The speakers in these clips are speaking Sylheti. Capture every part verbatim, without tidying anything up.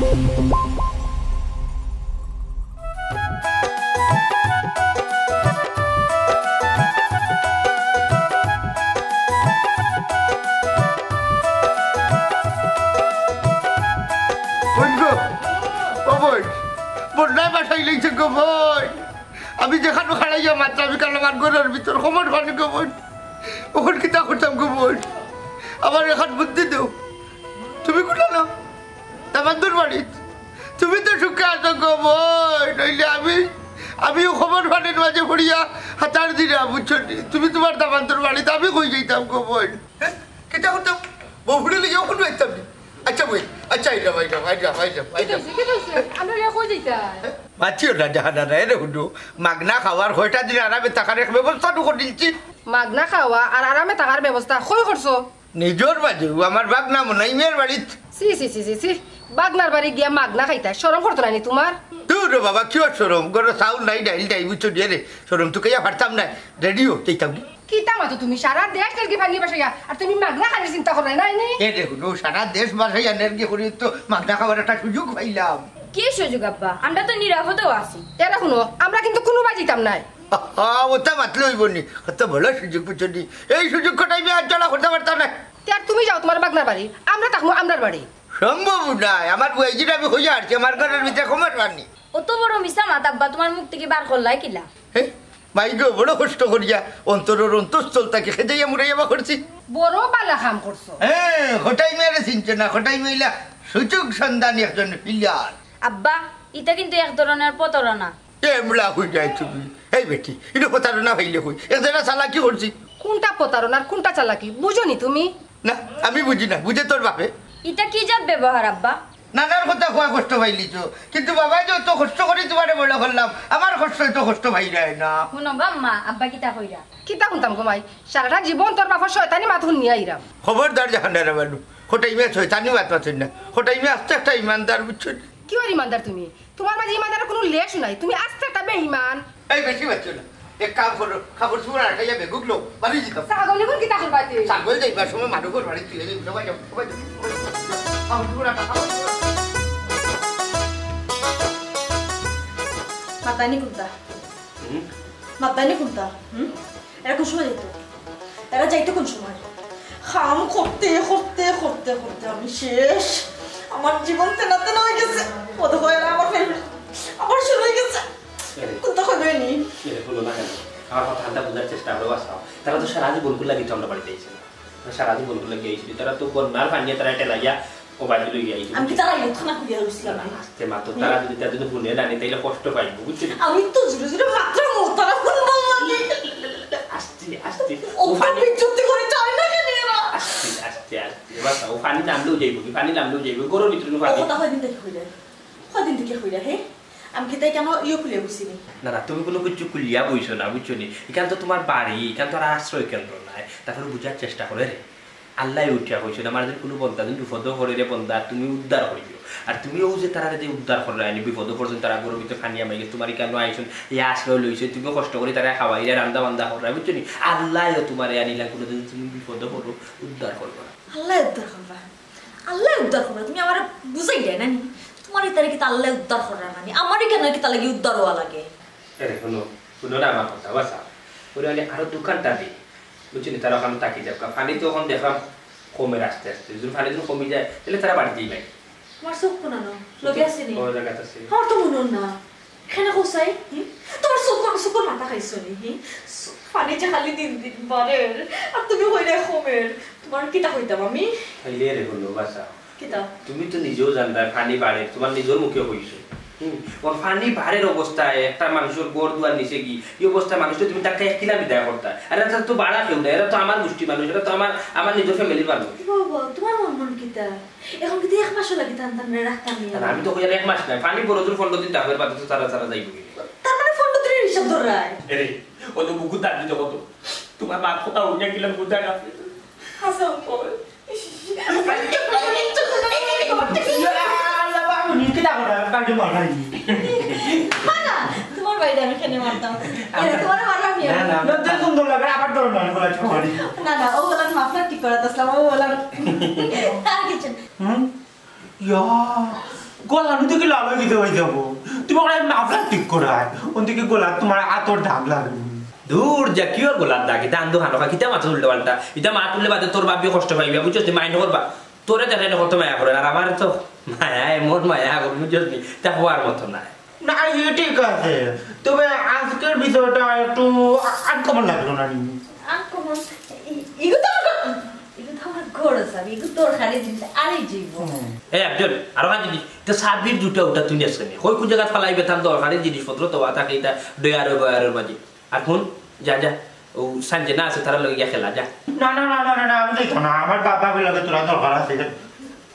বইন গো, ও বইন, বন্যায় ভাসাই লইছে গো বইন। আমি যেখানো খাড়াইয়া মাত্র আমি কাল আমার ঘরর ভিতর খবর পানি গো বইন। অখন কিতা করতাম গো বইন? আমার এখান বুদ্ধি দেও। তুমি কুনো না? দামান্দর বাড়িত। তুমি তো সুখে আছো গো বইন, নইলে আমি, আমিও খবর পানির মাঝে পড়িয়া হাতার দিরা, বুঝছো নি? তুমি তুমার দামান্দর বাড়িত, আমি কই যাইতাম গো বইন? হ্যাঁ? কিতা করতাম? বউ ফুড়ি লইয়াও কুনো আইতাম নি। আচ্ছা বইন, আচ্ছা, আইলাম, আইলাম, আইলাম, আইলাম, আইলাম। কিতা অইছে? কিতা অইছে? আমরা ইয়া কই যাইতা? মাতিও না, জাহানারা, এরে হুনো, মাগনা খাওয়ার কয়টা দিন আরামে থাকার এক ব্যবস্থা তো করি দিলছি। মাগনা খাওয়া আর আরামে থাকার ব্যবস্থা কই করছো? নিজর বাড়িত, আমার বাগনা মনাইমের বাড়িত। ছি, ছি, ছি, ছি, ছি। বাগনার বাড়ি গিয়া মাগনা খাইতায়, শরম করতো না নি তুমার? দূর রে বাবা, কিওর শরম? ঘরো চাউল নাই, ডাইল নাই, বুঝছো নি রে? শরম তো কইয়া পারতাম না। রেডিও, চাইতাম নি। কিতা মাতো তুমি? সারা দেশ নেরগি পানি ভাসাইয়া, আর তুমি মাগনা খানির চিন্তা করো না নি? এরে হুনো, সারা দেশ ভাসাইয়া নেরগি করি তো মাগনা খাবার একটা সুযোগ পাইলাম। কি সুযোগ আব্বা? আমরা তো নিরাপদেও আছি। এরে হুনো, আমরা কিন্তু কুনো বাড়িত যাইতাম নায়। আহা, ওটা মাতলে অইবো নি? কত ভালা সুযোগ, বুঝছো নি? এই সুযোগ কটাইবে আর জড়া করতে পারতাম না। তে আর তুমি যাও তুমার বাগনার বাড়ি, আমরা থাকমু আমরার বাড়ি। সম্ভব নায়, আমার বুয়াইজিরে আমি কইয়া আরছি, আমার ঘরর ভিতরে খবর পানি। অত বড় মিছা মাত আব্বা তুমার মুখ থাকি বার করলায় কিলা? হে, মাই গো, বড় কষ্ট করিয়া অন্তরর অন্তঃস্থল থাকি খেদাইয়া মুড়াইয়া বার করছি। বড় ভালা কাম করছো। হ্যাঁ, কটাই মিয়ারে চিনছো না, কটাই মিয়া অইলা সুযোগ সন্ধানী একজন প্লেয়ার। আব্বা, ইটা কিন্তু এক ধরনের প্রতারণা। এমলা কইরায় তুমি। এই বেটি, ইনো প্রতারণা পাইলে কই? এক জাগা চালাকি করছি। কুনটা প্রতারণা আর কুনটা চালাকি বুঝো নি তুমি? না, আমি বুঝি না, বুঝে তোর বাপে। ইটা কি জাত ব্যবহার আব্বা? নানার কথা কওয়া কষ্ট পাইলিছো, কিন্তু বাবায় যে অত কষ্ট করি তুমারে বড় করলাম, আমার কষ্ট অত কষ্ট পাইরায় না। হুনো গো আম্মা, আব্বা কিতা কইরা? কিতা হুনতাম গো মাই, সারাটা জীবন তোর বাপর শয়তানি মাত হুনিয়া আইরাম। খবরদার জাহানারা বানু, কটাই মিয়া শয়তানি মাত মাতইন না। কটাই মিয়া আস্তা একটা ইমানদার, বুঝছো নি? কিওর ইমানদার তুমি? তুমার মাঝে ইমানদারর কুনু লেশ নাই, তুমি আস্তা একটা বেইমান। এই বেশি মাতিও না, এক কাম করো, কাপড় চোপড় আটকাইয়া বেগুক লও, বাড়ি যাইতাম। ছাগল ইগুন কিতা করবায় তে? ছাগল যাইবার সময় মানুষর বাড়ি তুই যাই, সবাই যাও, সবাই যাও, সবাই যাও। কাপড় চোপড় আটকা, কাপড় চোপড় আটকা। মাতানি কুনতা? হুম? মাতানি কুনতা? হুম? এরা কুন সময় যাইতো? এরা যাইতো কুন সময়? কাম করতে, করতে, করতে, করতে আমি শেষ। আমার জীবন তেনা তেনা অই গেছে। ও দেখো, এরা আবার ফের, আবার শুরু অই গেছে। এরে। কুনতা কইবে নি? এরে, হুনো না কেনে? আমার কথা খানটা বুঝার চেষ্টা করো, বাঁচাও। তারা তো সারা জীবন কুল্লা দিত আমরা বাড়িত আইছে না। সারা জীবন কুল্লা গিয়া আইছিল। তারা তো বন্যার পানিয়ে তারা ঠেলাইয়া ও বাড়িত লইয়া আইছিল। আমি কি তারা ইয়ত খানা খুলিয়া রইছিলাম না, না? আস্তে মাতো, তারা যদি, তারা যদি হুনে না নি, তাইলে কষ্ট পাইবো, বুঝছো নি? আমি তো জোরে জোরে মাতরাম, তারা হুনবো না নি। আস্তে, আস্তে। ও ও পানি বিচ্যুতি করে যায় না কেনে এরা? আস্তে, আস্তে, আস্তে। বাঁচাও, ও পানি নামলেও যাইবো কি? পানি নামলেও যাইবো। ঘরর ভিতরে ও পানি। কথা কয়দিন থাকি কইরা? কয়দিন থাকি কইরা, হে? আমি কি তাই কেনে ইয়ে খুলিয়া বুঝছি নি? না, না, তুমি কুনু কিচ্ছু খুলিয়া বইছো না, বুঝছো নি? ইখান তো তুমার বাড়ি, ইখান তো আর আশ্রয় কেন্দ্র নায়। তারপরে বুঝার চেষ্টা করো রে। আল্লায় উঠিয়া কইছইন, আমার যদি কুনু বন্দা যদি বিপদো পড়ে রে বন্দা, তুমি উদ্ধার করিও। আর তুমি অউ যে তারারে যে উদ্ধার কররায় নি, বিপদো পড়ছইন, তারা ঘরর ভিতরে পানি হামাই গেছে, তুমার ইখানো আইছইন, এই আশ্রয় লইছইন, তুমি কষ্ট করি তারারে খাওয়াইরায়, রান্দা বান্দা কররায়, বুঝছো নি? আল্লায় তুমারে আনিলা, কুনু দিন তুমি বিপদো পড়ো, উদ্ধার করবা। আল্লায় উদ্ধার করবা? আল্লায় উদ্ধার করবা? তুমি আমারে বুঝাইলায় না নি? তুমার ইতারে কিতা আল্লায় উদ্ধার কররা না নি? আমারে কেনে কিতা লাগি উদ্ধার অওয়া লাগে? এরে, হুনো, হুনো না আমার কথা, বাঁচাও। ওরে আলে আরো দুখানটা দে। বুঝছো নি, তারা অখানো থাকি যাউক্কা। পানি তো অখন দেখরাম কমের আস্তে আস্তে। যদি পানি যদি কমি যায়, তাইলে তারা বাড়িত যাইবা। তুমার চউখ কুনানো? লগে আছে নি? ও জাগাত আছে। আমার তো মনো না। কেনে কও চাই? হুম? তুমার চউখ, চউখর মাথা খাইছো নি? হুম? পানি যে খালি দিন দিন বাড়ের, আর তুমি কইরায় কমের। তুমারে কিতা কইতাম আমি? তাইলে রে হুনো, বাঁচাও। কিতা? তুমি তো নিজেও জানতায় পানি বাড়ের, তুমার নিজর মুখে কইছো। হুম, অখন পানি বাড়ের অবস্থায় একটা মানুষর ঘর দুয়ার নিছে গি, ই অবস্থায় মানুষরে তুমি ধাক্কাইয়া কিলা বিদায় করতায়? আর এরা তো বাড়া কেউ না, এরা তো আমার গুষ্টি মানুষ, এরা তো আমার, আমার নিজর ফ্যামিলির মানুষ। বাবা, তুমার মন মন কিতা? অখন কিতা এক মাসও লাগি তান তানরে রাখতাম নি? না, আমি তো কইয়ার এক মাস নায়, পানি বড় জোর পনরো দিন থাকবার বাদে তো তারা, তারা যাইবো গি। তার মানে পনরো দিনর হিসাব ধররায়? এরে, ও তো বুকুর দাবি তো কত। তুমার মাত কথা হুনিয়া কিলা বুঝায় না। হাছা কও। ইয়া আল্লাহ, বাবু, নি কিতা করো? কাকে মারাই? না, না, তুমার ভাইরে আমি কেনে মারতাম? এ, তুমারে মারলাম নি? না, না। লজ্জা সুন্দর লাগে, আবার ধরো না, বলা চুপ করি। না, না, ও বলার মাফলা ঠিক করাত আসলাম, ও বলার আর কিছু না। হুম? ইয়া, গলা নু দেখি লাল অই গেছে, অই যাবো। তুমি ওরা মাফলা ঠিক করায়, ওদিকে গলা তোমার আতর দাগ লাগে। দূর যা, কিওর গলার দাগ? ইতা আন্দু হানো খা, কিতা মাতো উল্টা পাল্টা? ইতা মাত উঠলে বাদে তোর বাপে কষ্ট পাইবা, বুঝছস নি? মাইন্ড করবা। তোরে দেখে না কত মায়া করে, আর আমার তো মায়া, এমন মায়া করে, বুঝছস নি? তা হওয়ার মতো না। না, ইয়ে ঠিক আছে, তবে আজকের বিষয়টা একটু আনকমন লাগলো না নি? আনকমন? ই-, ইগু তো আমার ঘর, ইগু তো আমার ঘর আছে, ইগু দরকারি জিনিস, আরে জীবন। হুম। এ আফজল, আরো কান জিনিস, তো সাবির জুতা উতা তুই নেস কেনে? কই কোন জায়গা ফালাই বেতাম দরকারি জিনিসপত্র তো, আতা খেয়ে তা ডয়ারো বয়ারোর মাঝে। আর কোন? যা, যা। ও সানজে না আছে, তারা লগে গিয়া খেলা, যা। না, না, না, না, না, না, আমি যাইতাম না। আমার বাবা বলে তোরা দরকার আছে।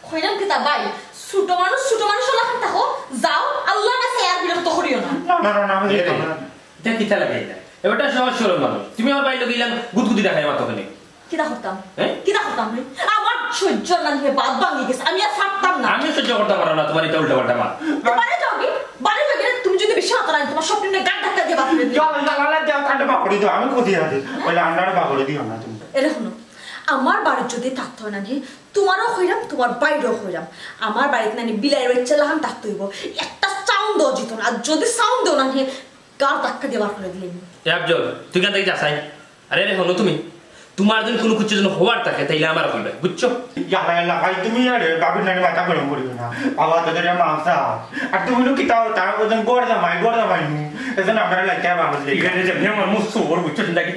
কইলাম কিতা ভাই, ছোট মানুষ, ছোট মানুষ অলাখান থাকো, যাও, আল্লাহর কাছে আর বিরক্ত করিও না। না, না, না, না, আমি যাইতাম না। ইটা কিতা লাগাইলা? এবারটা সহজ সরল মানুষ। তুমি আমার বাইরে গেলাম, গুদগুদি দেখাই আমার তখনই। কিতা করতাম? হ্যাঁ? কিতা করতাম রে? আমার সহ্য না নিয়ে বাদ ভাঙি গেছে, আমি আর পারতাম না। আমিও সহ্য করতাম পারলাম না তোমার ইটা উল্টা পাল্টা মাত। তো বারে যাওগি, বারে যাওগি রে, তুমি যদি বেশি মাতো না, তোমার সব নিয়ে গান ধাক্কা দিয়ে বাদ করে দিও। যাও, যাও, যাও, যাও, কান্ডে বাকড়ি দিও, আমি ক্ষতি আছে। ওই লান্ডারে বাকড়ি দিও না তুমি। এরে হুনো, আমার বাড়িত যদি থাকতে হয় না নি, তোমারও কইরাম, তোমার বাইরেও কইরাম। আমার বাড়িত না নি বিলাইর বাচ্চা লাখান থাকতে হইব। একটা সাউন্ড দেওয়া যেত না। আর যদি সাউন্ড দেও না নি, গার ধাক্কা দিয়ে বার করে দিলে নি। এ আফজল, তুই কেন থেকে যাস, আই? আরে, আরে, হুনো তুমি, তোমার যদি কোনো কিছু যেন হওয়ার থাকে, তাইলে আমার কইবে, বুঝছো? ইয়ালা, ইয়ালা, ভাই, তুমি আরে বাবির নাকি মাথা গরম করিও না। বাবা তো ধরে মাংসা। আর তুমি লোক কিতাও, তার ওজন গড় জামাই, গড় জামাই নু। এজন আমরা লাগে বাবা। এখানে যে আমার মুখ সুবর, বুঝছো, চিন্তা কি?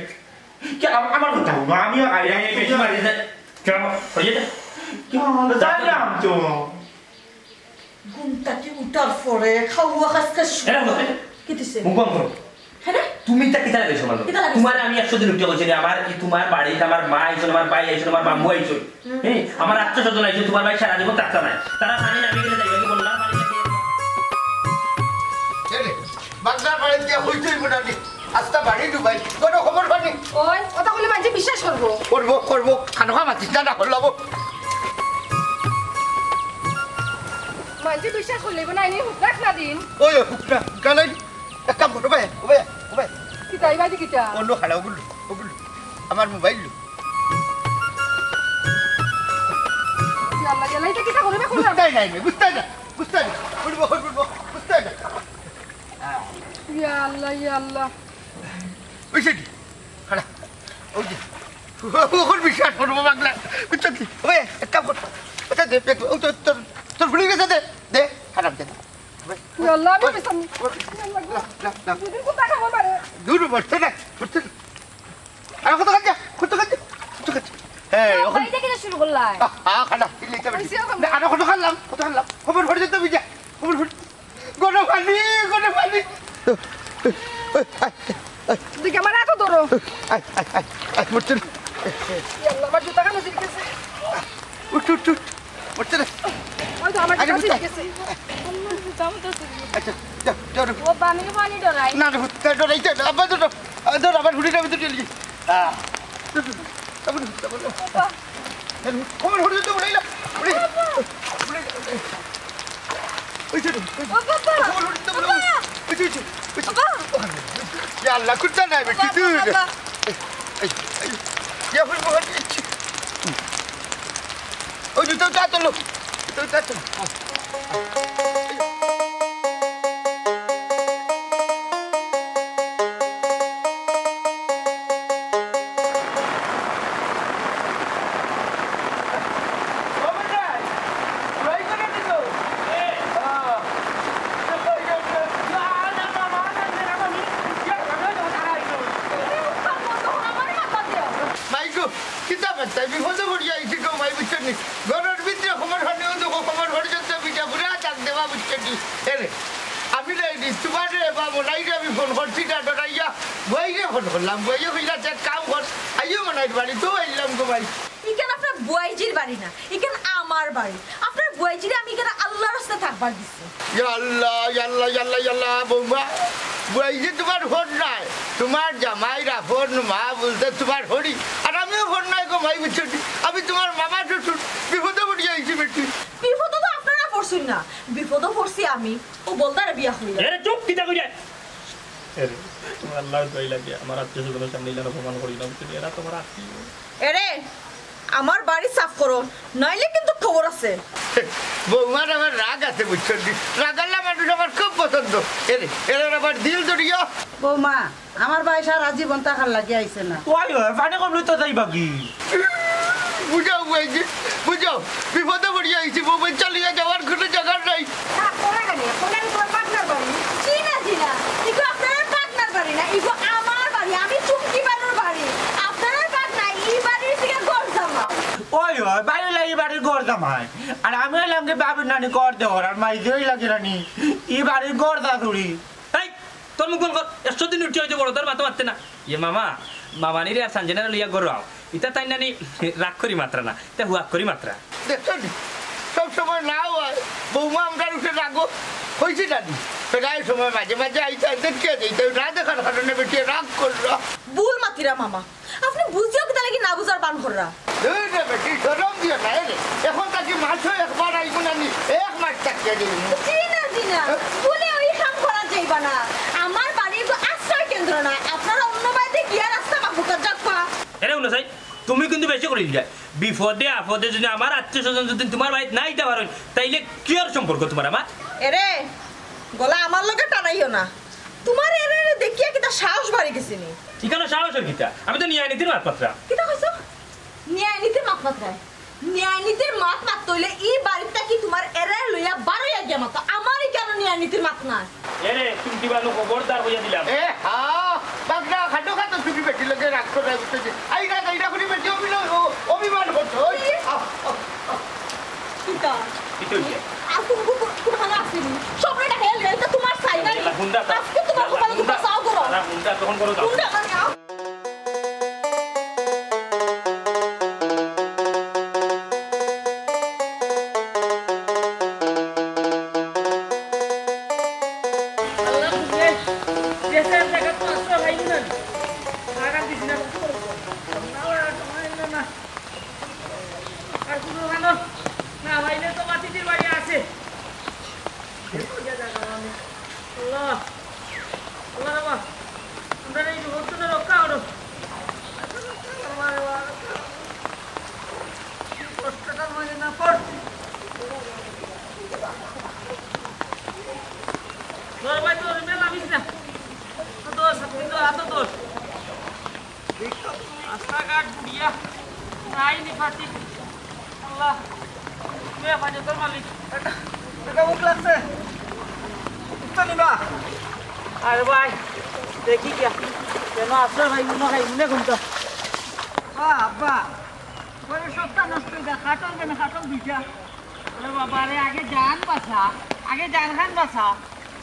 কি আম-, আমার কথা হুনো, আমিও আগে এই বেশি মারি যায়। কেন? ওই যে কি হলো? জানলাম তো। ঘুম থাকি উঠার পরে খাওয়া খাস খাস শুরু এরা করে। হলো। কি দিছে? মুখ বন্ধ করো। হ্যাঁ রে? তুমি তা কিতা লাগাইছো আমার লগে? কিতা লাগাইছো? তোমার আমি একশো দিন উঠে কইছি রে, আমার কি তোমার বাড়িতে আমার মা আইছো, আমার ভাই আইছো, আমার বাম্মু আইছো। হুম। হ্যাঁ, আমার আত্মীয় স্বজন আইছো, তোমার ভাই সারা জীবন থাকতা নাই। তারা পানি নামি গেলে যাইবা কি বললাম, পানি নামি গেলে। এ রে, বাগদার বাড়ি দিয়া হইতে হইব না রে। আস্তা বাড়ি ডুবাই। কোনো খবর পানি? ওই, কথা বলে মাঝে বিশ্বাস করবো। করবো, করবো। খানো খা মাতিস না, না করলাম। মাঝে বিশ্বাস করলে না, এনে হুকরাক না দিন। ওই, হুকরা, গালাই। এক কাম করো, ভাই, ও ভাই, ও ভাই। কিতা, এই বাড়ি কিতা? অন্য খালা, ওগুলো, ওগুলো। আমার মোবাইল লো। ইয়াল্লা, ইয়াল্লা, এটা কিতা করে বা করলাম? বুঝতাই নাই, বুঝতাই না, বুঝতাই না। উঠবো, উঠবো, বুঝতাই না। ইয়াল্লা, ইয়াল্লা। ওই যে কি? খাড়া। ওই যে। ওর বিশ্বাস করবো বাংলা। বুঝছো কি? ওই, এক কাম কর। আচ্ছা, দে, দে, ও তোর, তোর, তোর ভুলে গেছে, দে। দে, খারাপ দে। ইয়াল্লা, আমি ওই, বিছান-, ওই, ইয়াল্লা গো। না, না, না। দুদিন কোথা খাবো মানে? দূর, বসতে না, বসতে না। আরে কত খাচ্ছ? কত খাচ্ছ? কত খাচ্ছ? হ্যাঁ, ও, ওখানে। বাড়িতে কিনা শুরু করলাই? আহ, আহ, খালা, কি লিখতে পারি? ওই যে ওখানে। না, আরে কত খাইলাম? কত খাইলাম? খবর পড়ে যেতে হবে যা। খবর পড়ে। গরম পানি, গরম পানি। তুই কি আমার এত ধরো? আয়, আয়, আয়, আয়, মরছে না। ইয়াল্লা, আমার জুতা খানো ছিঁড়ে গেছে। উঠ, উঠ, উঠ। মরছে না। ওই তো আমার আরে, জুতা উঠ। ছিঁড়ে গেছে। আল্লাহ, জুতা আমার তো ছিঁড়ে গেছে। আচ্ছা, যাও, যাও, যাও। ও, পানি, পানি ডরাই। না, না, ভূত, না, ডরাই, যাও, আবার ধরো। আ, ধরো, আবার ঘুরে যাবে তো ডেলি। আ, ধরো, ধরো, আবার ধরো, আবার ধরো। বাবা। আরে, খবর হলো তো উড়াইলা। উড়াইলা। উড়াইলা। ওই যে, ওই যে। ও বাবা। খবর হলো তো উড়াইলা। বাবা। ওই যে, ওই যে, ওই যে। বাবা। ইয়া আল্লাহ, কুত্তা নাই বেটি, বাবা, তুই। বাবা। এই, এই, এই। ইয়া ফুল মোহন দিচ্ছি। ওই জুতো চা তোলো। জুতো চা তোলো। মাইগো, কিতা মাততায়? বিপদো পড়িয়া আইছি গো মাই, বুঝছো নি? ঘরর ভিতরে খবর হলে ও দেখো, খবর হলে যত পিঠা পুরা ডাক দেওয়া, বুঝছো নি? এরে, আমি লাইনি, তোমারে বা মনাইরে আমি ফোন করছি না, ডরাইয়া বুয়াইরে ফোন করলাম। বুয়াইয়ে কইলা, "যে কাম কর, আইও মনাইর বাড়ি।" তো আইলাম গো মাই। ইখান আপনার বুয়াইজির বাড়ি না, ইখান আমার বাড়ি। আপনার বুয়াইজিরে আমি ইখান আল্লাহর রাস্তায় থাকবার দিছি। ইয়া আল্লাহ, ইয়া আল্লাহ, ইয়া আল্লাহ, ইয়া আল্লাহ, বৌমা, বুয়াইজি তোমার ফোন নাই, তোমার জামাইর আপন মা বলতে তোমার হরি, আর আমিও ফোন নাই গো মাই, বুঝছো নি? আমি তোমার মামা শ্বশুর, বিপদে পড়িয়া আইছি বেটি। বিপদো তো আপনারা পড়ছইন না, বিপদো পড়ছি আমি। ও বলদারে বিয়া হইয়া। এরে চুপ, কিতা কইরে? এরে, তোমার আল্লাহর দোয়াই লাগে, আমার আত্মীয় স্বজনের সামনে ইলান অপমান করি না, বুঝছো নি? এরা তোমার আত্মীয়। এরে, আমার বাড়ি সাফ করো, নাইলে কিন্তু খবর আছে। বৌমার আবার রাগ আছে, বুঝছো নি? রাগাল্লা মানুষ আমার খুব পছন্দ। এরে, এরে আবার দিল দরিয়া। বৌমা, আমার ভাই সারা জীবন থাকার লাগি আইছে না। ওই, ওই, পানি কমলে তো যাইবা কি? বুঝাও, বুঝাইছি, বুঝাও। বিপদে পড়িয়া আইছি, বউ বাচ্চা লইয়া যাওয়ার কোনো জায়গা নাই। রাগ করা কেন? এখন আমি তোমার পার্টনার বাড়ি। জি না, জি না। ইগো আপনার পার্টনার বাড়ি না, ইগো আমার বাড়ি। আমি চুমকি বানুর বাড়ি। আপনার পার্টনার, ই বাড়ির থেকে ঘর জামা। ওই, ওই, বাড়ি লাগি বাড়ির ঘর জামাই। আর আমি হইলাম কি বাবির নানি ঘর দেওয়ার, আর মাইজি হইলা কি রানি, ই বাড়ির ঘর দাদুরি। এই, তোর মুখ বন্ধ কর। একশো দিন উঠে হইতে বড়, তোর মাথা মারতে না। ইয়ে মামা, মামানিরে আর সানজিনারে লইয়া ঘরো আও। ইতা তাই নানি রাগ করি মাতরা না, ইতা হুয়াক করি মাতরা। দেখছো নি? সব সময় না হয়, বৌমা আমরার উপরে রাগ অইছে জানি। প্রায় সময় মাঝে মাঝে আইতা, দেখিয়া যাইতা, না দেখার কারণে বেটিয়ে রাগ কররা। ভুল মাতিরা মামা, আপনে বুঝিয়াও কিতা লাগি না বুঝার ভান কররা? এই রে বেটি, শরম দিও না, এই রে। এখন থাকি মাসো একবার আইবো না নি, এক মাস থাকিয়া যাইবো। জি না, জি না, ভুলে ওই কাম করা যাইবা না। আমার বাড়ি তো আশ্রয় কেন্দ্র না, আপনারা অন্য বাড়িতে গিয়া রাস্তা মাপুকা যাক পা। এরে উনো সাই, তুমি কিন্তু বেশি করি দিলায়। বিপদে আপদে যদি আমার আত্মীয় স্বজন যদি তোমার বাড়িত না আইতা পারইন, তাইলে কিওর সম্পর্ক তোমার আমার? এরে, গলা আমার লগে টানাইও না। তোমার এরে এরে দেখিয়া কিতা সাহস বাড়ি গেছে নি? ইখানো সাহসর কিতা? আমি তো ন্যায় নীতির মাত মাতরাম। কিতা কইছো? ন্যায় নীতির মাত মাতরায়? ন্যায় নীতির মাত মাততে অইলে ই বাড়িত থাকি তোমার এরে লইয়া বারইয়া গিয়া মাতো। আমার ইখানো ন্যায় নীতির মাত নাই। এরে, তুমি দিবানো খবরদার কইয়া দিলাম। এ হা, বাগনা খাটো খাটো তুমি বেটি লগে রাগ করে উঠতেছে। আইরা, আইরা করে বেটি অভিনয়, ও, অভিমান করছো। ওই, আহ, আহ, আহ। কিতা? কিতা হইছে? আর কোন, কোন, কোন, কোন খানা আছে নি? সবরে ডাকাইয়া লইয়া, ইটা তোমার চাই না নি? হুন্ডা, আজকে তোমার হুন্ডা, কপালে হুন্ডা, দুঃখ চাও করো। হুন্ডা, হুন্ডা, তখন করো, যাও। হুন্ডা মানে আও। আল্লাহ, তুমি দেশের জায়গা তো আসলে ভাই না। আর আর কিছু না, কিছু করবো। না, না, না, না। আর কোনো ভালো না, ভাইলে তো মাতিজির বাড়ি আছে। আল্লাহ, আল্লাহ রে বাবা, আমরা এই বিপদ থেকে রক্ষা করো। কষ্টটা মনে না পড়। তোর ভাই তোর মেলা মিস না। দোষ, আপনি তো এত দোষ। রাস্তাঘাট বুড়িয়া, নাই নি ফাটি। আল্লাহ, তুমি পানি তোর মালিক। এটা, এটা মুখ লাগছে। উঠতে নিবা? আরে ভাই, দেখি গিয়া। কেন আসলে ভাই, মনে হয় মনে ঘুমটা। আ, আব্বা, পরে সবটা নষ্ট হয়ে যায়। খাটল কেন, খাটল দুইটা। ওরে বাবা রে, আগে জান বাঁচা, আগে জান খান বাঁচা।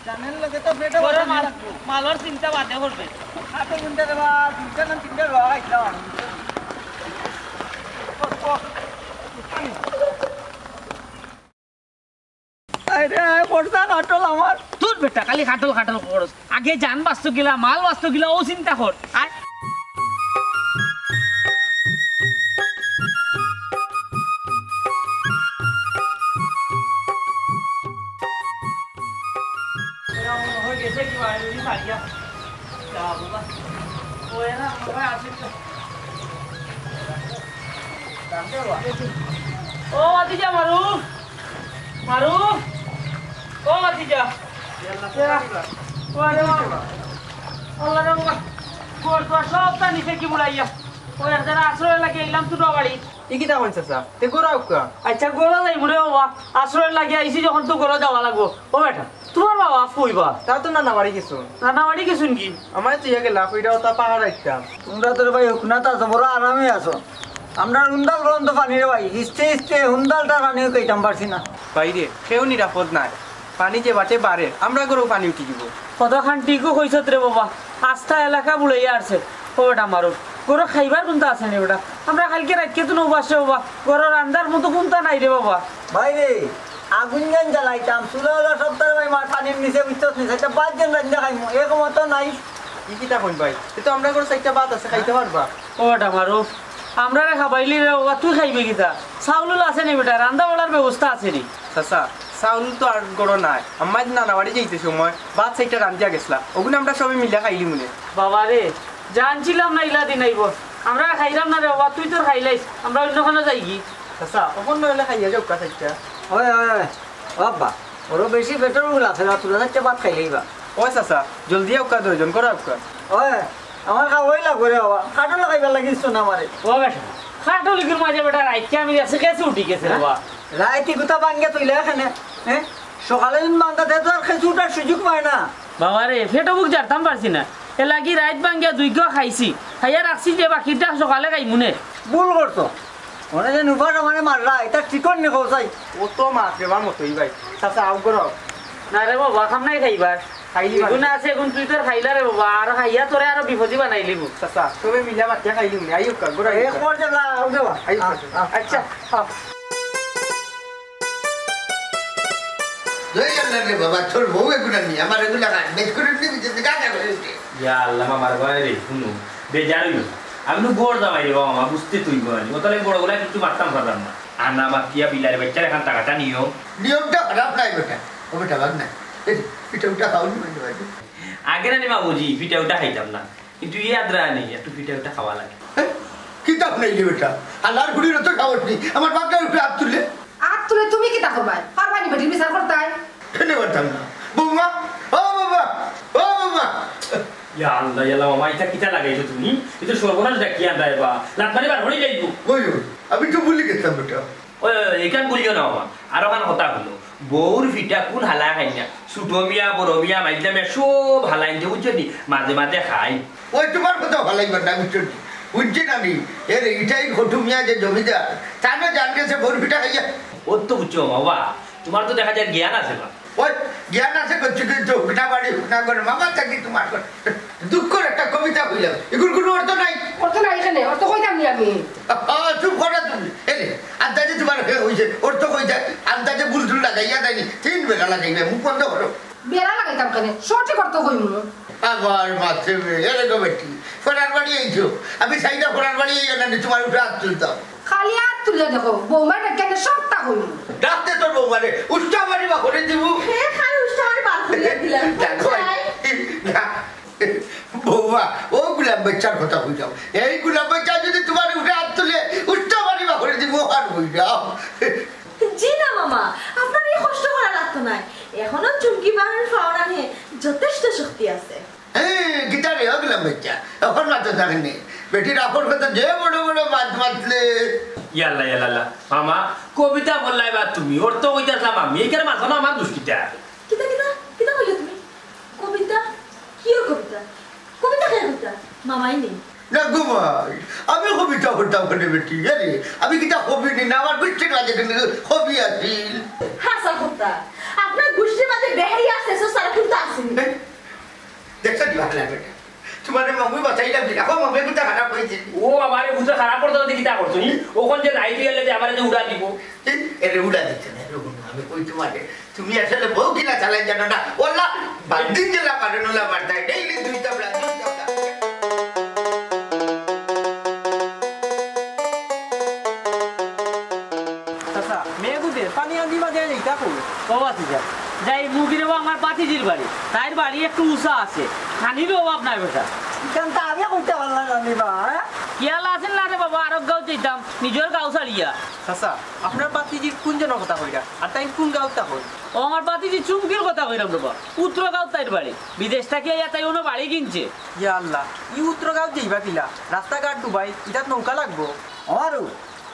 জানের লগে তো পেটে ওরে বাঁচা মাল, লাগবে। মালর চিন্তা বাদে করবে। খাটল কোনটা রে বা, দুইটা না তিনটা রে বা, খাইছিলাম আমি। আরে, আয়, পড়তা খাটল আমার। তোর বেটা খালি খাটল খাটল করস। আগে জান বাঁচতো গিলা, মাল বাঁচতো গিলা, ও চিন্তা কর। আয়। এরা মনে হয় গেছে কি বাইরে, ওই সারিয়া। যা বাবা। ও এরা মনে হয় আছে কি? ও ভাতিজা মারু। মারু, ও ভাতিজা। ওরে বাবা। আল্লাহ রে বাবা। ঘর দুয়ার সবটা নিচে কি বুলাইয়া। ও এক জাগা আশ্রয় লাগি আইলাম তোর বাড়ি। ই কিতা কইন চাচা? তে ঘরো আউক্কা। আচ্ছা, ঘরো যাইমু রে বাবা। আশ্রয় লাগি আইছি যখন তো ঘরো যাওয়া লাগবো। ও বেটা, তোমার বাবা কই বা? তা তো নানা বাড়ি গেছইন। নানা বাড়ি গেছইন কি? আমারে তো ইয়া গেলা, কইরা ওটা পাহাড় আইতাম। তোমরা তো রে ভাই হুকনাত আছো, বড় আরামে আছো। আমরার হুন্দাল পর্যন্ত পানি রে ভাই, হিস্তে হিস্তে হুন্দালটা পানি খাইতাম পারছি না। ভাইরে, কেউ নিরাপদ নায়, পানি যে বাটে বাড়ে, আমরার ঘরো পানি উঠি যিবো। কথাখান ঠিকউ কইছত রে বাবা, আস্তা এলাকা বুলাইয়া আরছে। ও বেটা মারুফ, ঘরো খাইবার কুন্তা আছে নি বেটা? আমরা কাইলকে রাইতকে তো নৌবাসে বাবা, ঘরো রান্দার মতো কুন্তা নাই রে বাবা। ভাইরে, আগুন যেন জ্বালাইতাম, চুলা ওলা সব তার ভাই মার পানির নিচে উঠতে হচ্ছে, সেটা বাদ যেন রান্না খাইমু, এরকম মতো নাই। ই কিতা কইন ভাই? এ তো আমরার ঘরো চাইরটা ভাত আছে, খাইতে পারবা। ও বেটা মারুফ, আমরারে খাবাইলি রে বাবা, তুই খাইবে কিতা? চাউল উল আছে নি বেটা? রান্দা বাড়ার ব্যবস্থা আছে নি? চাচা, চাউল তো আর ঘরো নাই। আম্মায় নানা বাড়ি যাইতে সময় ভাত চাইরটা রান্দিয়া গেছলা। ওগুন আমরা সবে মিলিয়া খাইলিমুনে। বাবা রে, জানছিলাম না ইলা দিন আইবো। আমরা খাইরাম না রে বাবা, তুই তোর খাইলাইস, আমরা অইন্য খানো যাইগি। চাচা, অখন না অইলে খাইয়া যাউক্কা চাইরটা। ওই, ওই, ওই, ও আব্বা, ওরও বেশি পেটর ভুক লাগছে না, তুলা চাইরটা ভাত খাইলেই বা। ওই চাচা, জলদি আউক্কা, দুইজন করে আউক্কা। ওই, আমার খাওয়াই লাগবো রে বাবা, খাটো লাগাইবার লাগিস তো না আমারে। ও বেটা, খাটো লিগুর মাঝে বেটা রাইতকে আমি গেছে গেছে উঠি গেছে রে বাবা। রাইত ইগুতা ভাঙ্গিয়া তুইলে এখানে, হ্যাঁ? সকালে দিন বান্ধা দে তো আর খেসু উঠার সুযোগ পায় না। বাবা রে, পেটো ভুক জারতাম পারছি না। এর লাগি রাইত ভাঙ্গিয়া দুইগো খাইছি। খাইয়া রাখছি যে বাকিটা সকালে খাইমুনে। ভুল করছো। ওরা যে নুফার আমারে মাররা, এটা ঠিক কর নি কও চাই। ও তো মাছ রে বা মতই ভাই। চাচা, আউক্কা। না রে বাবা, খাম নাই খাইবার। খাইলি মানে? এগুন আছে, এগুন তুই তোর খাইলা রে বাবা, আর খাইয়া তোরে আরো বিপদি বানাইলিবো। চাচা, সবে মিলা মাতিয়া খাইলিমু নে, আইউক্কা, ঘুরে এ আইউক্কা। কর যে না, আউক্কা। আইউক্কা। আ, আ, আচ্ছা। আ। লই আনলা রে বাবা, তোর বউ এগুলা নিয়া, আমার এগুলা খায়। বেশ করে নিবি, যে গাঁজা করে উঠে। ইয়া আল্লাহ, মামার ঘরে রে, হুনো, বেজার অইও না। আমি নু বড় জামাই রে বাবা, মা, বুঝতে তুই বয়ানি। ও তাহলে বড় বলে কিছু মারতাম পারলাম না। আনা মাতিয়া বিলার বাচ্চার এখান টাকাটা নিও। নিয়মটা খারাপ নাই বেটা। ও বেটা, ভাগ না। এই, পিঠা উঠা খাও নি, মানে, মানে। আগে না নি মা বুঝি, পিঠা উঠা খাইতাম না। কিন্তু ই আদ্রা আনি, একটু পিঠা উঠা খাওয়া লাগে। হ্যাঁ? কিতা হুনাইলে বেটা? আল্লাহর গুড়ির তো খাওয়ার নি। আমার বাপটার উপরে হাত তুললে। হাত তুলে তুমি কিতা করবায়? পারবায় নি বেটির বিচার করতায়? কেনে পারতাম না? বৌমা, ও বৌমা, ও বৌমা। ইয়া আল্লাহ, ইয়া আল্লাহ, মামা, ইটা কিতা লাগাইছো তুমি? ই তো সর্বনাশ ডাকিয়া আনরায় বা। লাত মারি বার করি যাইবো। ওই, ওই, আমি তো ভুলি গেছিলাম বেটা। ওই, ওই, ওই, ইখান ভুলিও না, মামা। আরো খান কথা হুনো। বউর পিঠা কুন হালায় খায় না? ছোট মিয়া, বড় মিয়া, মাইজনা মিয়া, সব হালায় আনতে, বুঝছো নি? মাঝে মাঝে খাই। ওই তোমার কথা হালাইবার না, বুঝছো নি? বুঝছি না আমি। এরে, ইটাই ঘটু মিয়া যে জমিদার, তার না জান গেছে বউর পিঠা খাইয়া। ও তো বুঝছো, বাবা, তোমার তো দেখা যায় জ্ঞান আছে বা। ওই জ্ঞান আছে করছি, কিন্তু হুকনা বাড়ি, হুকনা ঘর, মামা থাকি তোমার ঘর। দুঃখর একটা কবিতা কইলাম, এগুর কুনু অর্থ নাই। অর্থ নাই কেনে? অর্থ কইতাম নি আমি। আ, আ, চুপ করো তুমি। এরে, আন্দাজে তোমার হে অইছে, অর্থ কইতা, আন্দাজে ভুল টুল লাগাইয়া দেয়নি, তিন বেলা লাগাইবে, মুখ বন্ধ করো। বেলা লাগাইতাম কেনে? সঠিক অর্থ কইমু। আবার মারছে বে, এরে গো বেটি, ফরার বাড়ি আইছো। আমি চাই না ফরার বাড়ি আইও না, তোমার উপরে হাত তুলতাম। খালি হাত তুলে দেখো, বৌমায় ডাকিয়া আনলে সবটা কইমু। ডাক দে তোর বৌমারে, উষ্টা মারি বা করে দিমু। হে খাই উষ্টা মারি বার করিয়া দিলাম। দেখো, না, বৌমা, ও গোলাম বাচ্চার কথা কই যাও। এই গোলাম বাচ্চা যদি তোমার উপরে হাত তুলে, উষ্টা মারি বা করে দিমু, আর কই যাও। জি না মামা, আপনার এই কষ্ট করা লাগতো নায়। এখনো চুমকি বাহার ফাওনা নিয়ে যথেষ্ট শক্তি আছে। হ্যাঁ, কিতা রে, ও গোলাম বাচ্চা, অখন মাতো থাকে নি। বেটির আপন কথা যে বড় বড় মাত মাতলে। ইয়াল্লা, ইয়াল্লা, ইয়াল্লা। মামা, কবিতা বললাই বা তুমি, অর্থ কইতাছলাম আমি, এইখানে মাতো না আমার দুষ কিতা? কিতা, কিতা, কিতা কইলে তুমি? কবিতা? কিওর কবিতা? কবিতা কে কইতা? মামাই নেই। না গো ভাই, আমি কবিতা পড়তাম কেনে বেটি? আরে, আমি কিতা কবি নি না, আমার গুষ্টির মাঝে কিন্তু কবি আছিল। হাছা কথা, আপনার গুষ্টির মাঝে বেহাইয়া আছে, সো সারা কিন্তু আসেনি। এ? দেখছো নি বাংলা বেটা? তোমারে মামুই বাঁচাইলাম কি? এখন মামুই কোনটা খারাপ হয়েছে? ও আমারে বুঝে খারাপ করতে যদি কিতা করছো, নি? ওখান যে রাইত হইলে যে আমারে যে উড়া দিব। এই, এরে উড়া দিচ্ছে না, এরে উড়া। আমি কই তোমারে, তুমি আসলে বউ কিনা চালাই জানো না? ওলা, বান্দিন জেলা মারে নোলা মারতায়, ডেইলি দুই তাবলা, দুই তাবলা। চাচা, মেয়ে বুঝে, পানি আনতে মাঝে আনি, তা কই? ও ভাতিজা, যাই মুগিরে বা আমার ভাতিজির বাড়ি। তাইর বাড়ি একটু উঁচা আছে, পানির অভাব নাই বেটা। ইখান তো আগে কইতে পারলাম না নি বা, হ্যাঁ? খেয়াল আছিল না রে বাবা, আরক গাঁও যাইতাম, নিজর গাঁও ছাড়িয়া। চাচা, আপনার ভাতিজির কুন জনর কথা কইরা? আর তাইন কুন গাঁওত থাকইন? ও আমার ভাতিজি চুমকির কথা কইরাম রে বা, উত্তর গাঁও তাইর বাড়ি। বিদেশ থাকি আইয়া তাই অনো বাড়ি কিনছে। ইয়া আল্লাহ, ই উত্তর গাঁও যাইবা কিলা? রাস্তাঘাট ডুবাই, ইটাত নৌকা লাগবো। আমারও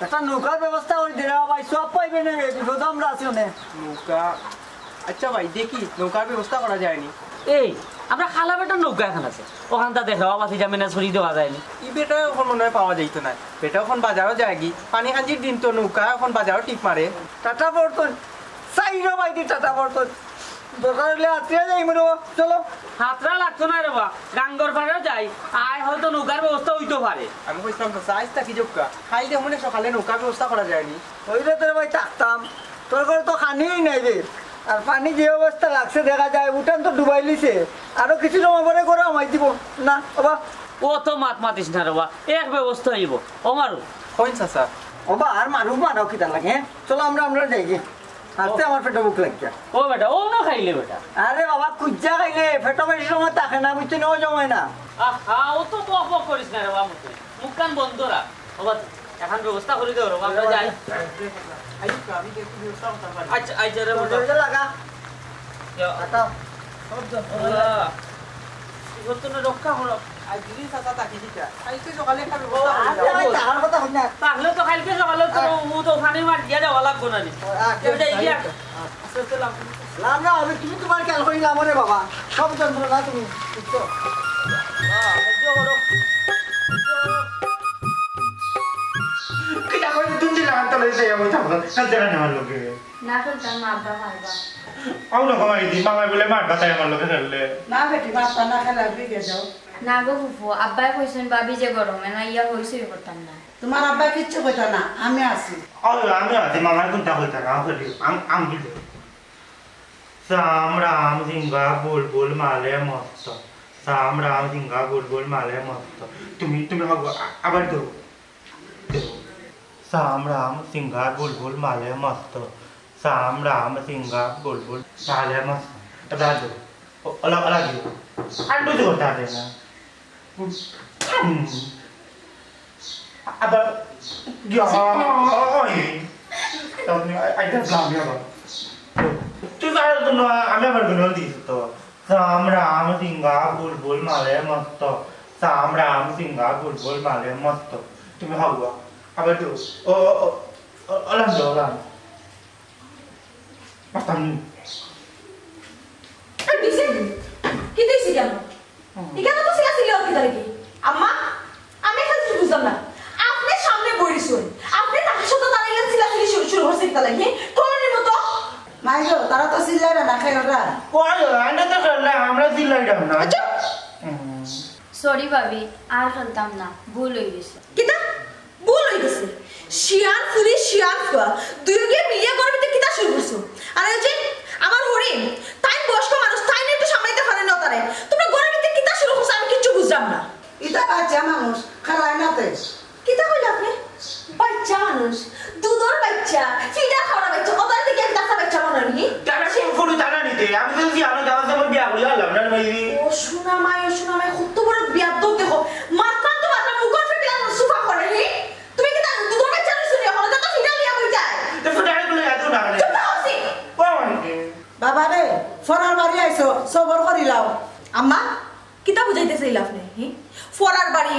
একটা নৌকার ব্যবস্থা করি দিরা ভাই, সব পাইবে না রে, বিপদ আমরা আছি অনে। নৌকা? আচ্ছা ভাই, দেখি নৌকার ব্যবস্থা করা যায়নি। এই, আমরা খালা বেটার নৌকা এখন আছে, ওখানটা দেখা বাবা, সিজা ম্যানেজ করি দেওয়া যায়নি। ই বেটা এখন মনে হয় পাওয়া যাইতো না, বেটা এখন বাজারও যায়গি, পানি খাঞ্জির দিন তো নৌকা এখন বাজারও টিপ মারে। টাটা পড়তো, সাইরো ভাই দি টাটা পড়তো, দরকার হইলে আত্রিয়া যাই মনে হয়, চলো। হাতরা লাগতো না রে বা, গাঙ্গর পাড়েও যাই, আয় হয়তো নৌকার ব্যবস্থা হইতো পারে। আমি কইছিলাম তো, সাইজ থাকি যোগ্যা, খাইলে মনে সকালে নৌকার ব্যবস্থা করা যায়নি। ওই রে তোর ভাই থাকতাম, তোর ঘরে তো খানিই নাই রে। আর পানি যে অবস্থা লাগছে দেখা যায়, উঠান তো ডুবাইলিছে। আরো কিছু সময় পরে করে আমায় দিব। না, ওবা। ও তো মাত মাতিস না রে বা, এক ব্যবস্থা হইব। ও মারু। কইন চাচা? ওবা, আর মারু মারাও কিতা লাগে, হ্যাঁ? চলো আমরা, আমরা যাই গিয়া। আস্তে আমার পেটো ভুক লাগিয়া। ও বেটা, ও না খাইলে বেটা। আরে বাবা, কুজ্জা খাইলে পেটো বেশি সময় থাকে না, বুঝছো না, ও জমায় না। আহা, ও তো বক বক করিস না রে বাবু তুই। মুখখান বন্ধ রাখ। বাবা, এখন ব্যবস্থা করি দেও রে, আমরা যাই। আচ্ছা, আচ্ছা রে, বাবা। লাগা। আল্লাহ। বিপদ তো না রক্ষা করো। আজ দিদি চাচা তাকে দিতা। কালকে সকালে একটা ব্যবস্থা করি আরে দাও। ভাই, তার কথা হই না। তাহলে তো কালকে সকালে তো ও তো ওখানে মার দিয়া যাওয়া লাগবো না নি। আচ্ছা, যাই গিয়া। আচ্ছা, চলো। না, না, আমি তুমি তোমার খেয়াল করি না, মনে বাবা। সব যন্ত্রণা তুমি, বুঝছো? কিতা করে তুমি দিলে আমার তলে এসে যাবো, তখন সব জানা নেওয়ার লোকে। না খেলতাম না, আব্বা মারবা। আউ না কমাই দি, মামাই বলে মারবা, তাই আমার লোকে খেললে। না বেটি, মারতা না, খেলা বিগে যাও। না গো ফুফু, আব্বাই কইছেন ভাবি যে গরমে না ইয়া হইসই করতাম না। তোমার আব্বাই কিচ্ছু কইতা না, আমি আছি। আউ আমি আছি, মামাই কোনটা কইতা না, আউ খেলি, আম, আম দিলে। সাম রাম সিংহা বুলবুল মালে মস্ত। সাম রাম সিংহা বুলবুল মালে মস্ত। তুমি, তুমি হগো, আ-, আবার দেও। দেও। সাম রাম সিংহা বুলবুল মালে মস্ত। সাম রাম সিংহা বুলবুল মালে মস্ত। এবার দেও। ও, ওলা, ওলা দেও। আর বুঝতে পারতে না। হুম। আবার, ইয়া, ওই। তখন আই, আই, দেখলাম, ইয়া, আবার। তুই কারোর জন্য, আমি আবার গুলো দিস তো। সাম রাম সিংহা বুলবুল মালে মস্ত। সাম রাম সিংহা বুলবুল মালে মস্ত। তুমি হাওয়া। আবার তো, ও, ও, ও, ও, ওলান তো, ওলান। পারতাম নি। আর দিছে? কি দিছে কেন? হুম। এখানে তো ছিলা ছিল কি তাহলে কি? আম্মা, আমি একটা জিনিস বুঝলাম না। আপনি সামনে বইছুন। আপনি তার সাথে দাঁড়াইলেন ছিলা ছিলি শুরু, শুরু করছে কি তাহলে কি? করোনি মতো। মাই গো, তারা তো চিল্লাইরা না, খাই ওরা। ওই, আমরা তো করলাম, আমরা চিল্লাইলাম না। আচ্ছা। হুম। সরি ভাবি, আর খেলতাম না, ভুল হয়ে গেছে। কিতা? ভুল হয়ে গেছে। শিয়ান ফুরি, শিয়ান ফুয়া, দুইওগে মিলিয়া ঘরের ভিতরে কিতা শুরু করছো? আর ওই যে আমার হরিণ, তাই বয়স্ক মানুষ, তাই নিয়ে একটু সামলাইতে পারে না তারে। তোমরা ঘরের ভিতরে কিতা শুরু করছো, আমি কিচ্ছু বুঝলাম না। ইতা বাচ্চা মানুষ, খালাই না তে। কিতা কইলা আপনি? বাচ্চা মানুষ, দুধর বাচ্চা, ফিডা খাওয়া বাচ্চা, ওদের দিকে আমি কাঁচা বাচ্চা মনে হয়নি। তারা কোন ফুরু তারা নিতে? আমি তো কি আনো দাওয়াত আমার বিয়া করি আনলাম না ভাই। ও শোনা মাই, ও শোনা মাই, কত বড় বিয়াদব দেখো। মাথা তো মাথা মুখর ফেটে আর সুফা করে নি। তুমি কি তার দুধর বাচ্চা রইছো নি? এখন তো ফিডা লিয়া কই যায়। তো ফিডা গুলো এত না রে। চুপ থাকো, সি। ও অনেকে। বাবা রে, ফরার বাড়ি আইছো, সবর করিলাও। আম্মা, কিতা বুঝাইতে চাইলা আপনি? হি? ফরার বাড়ি,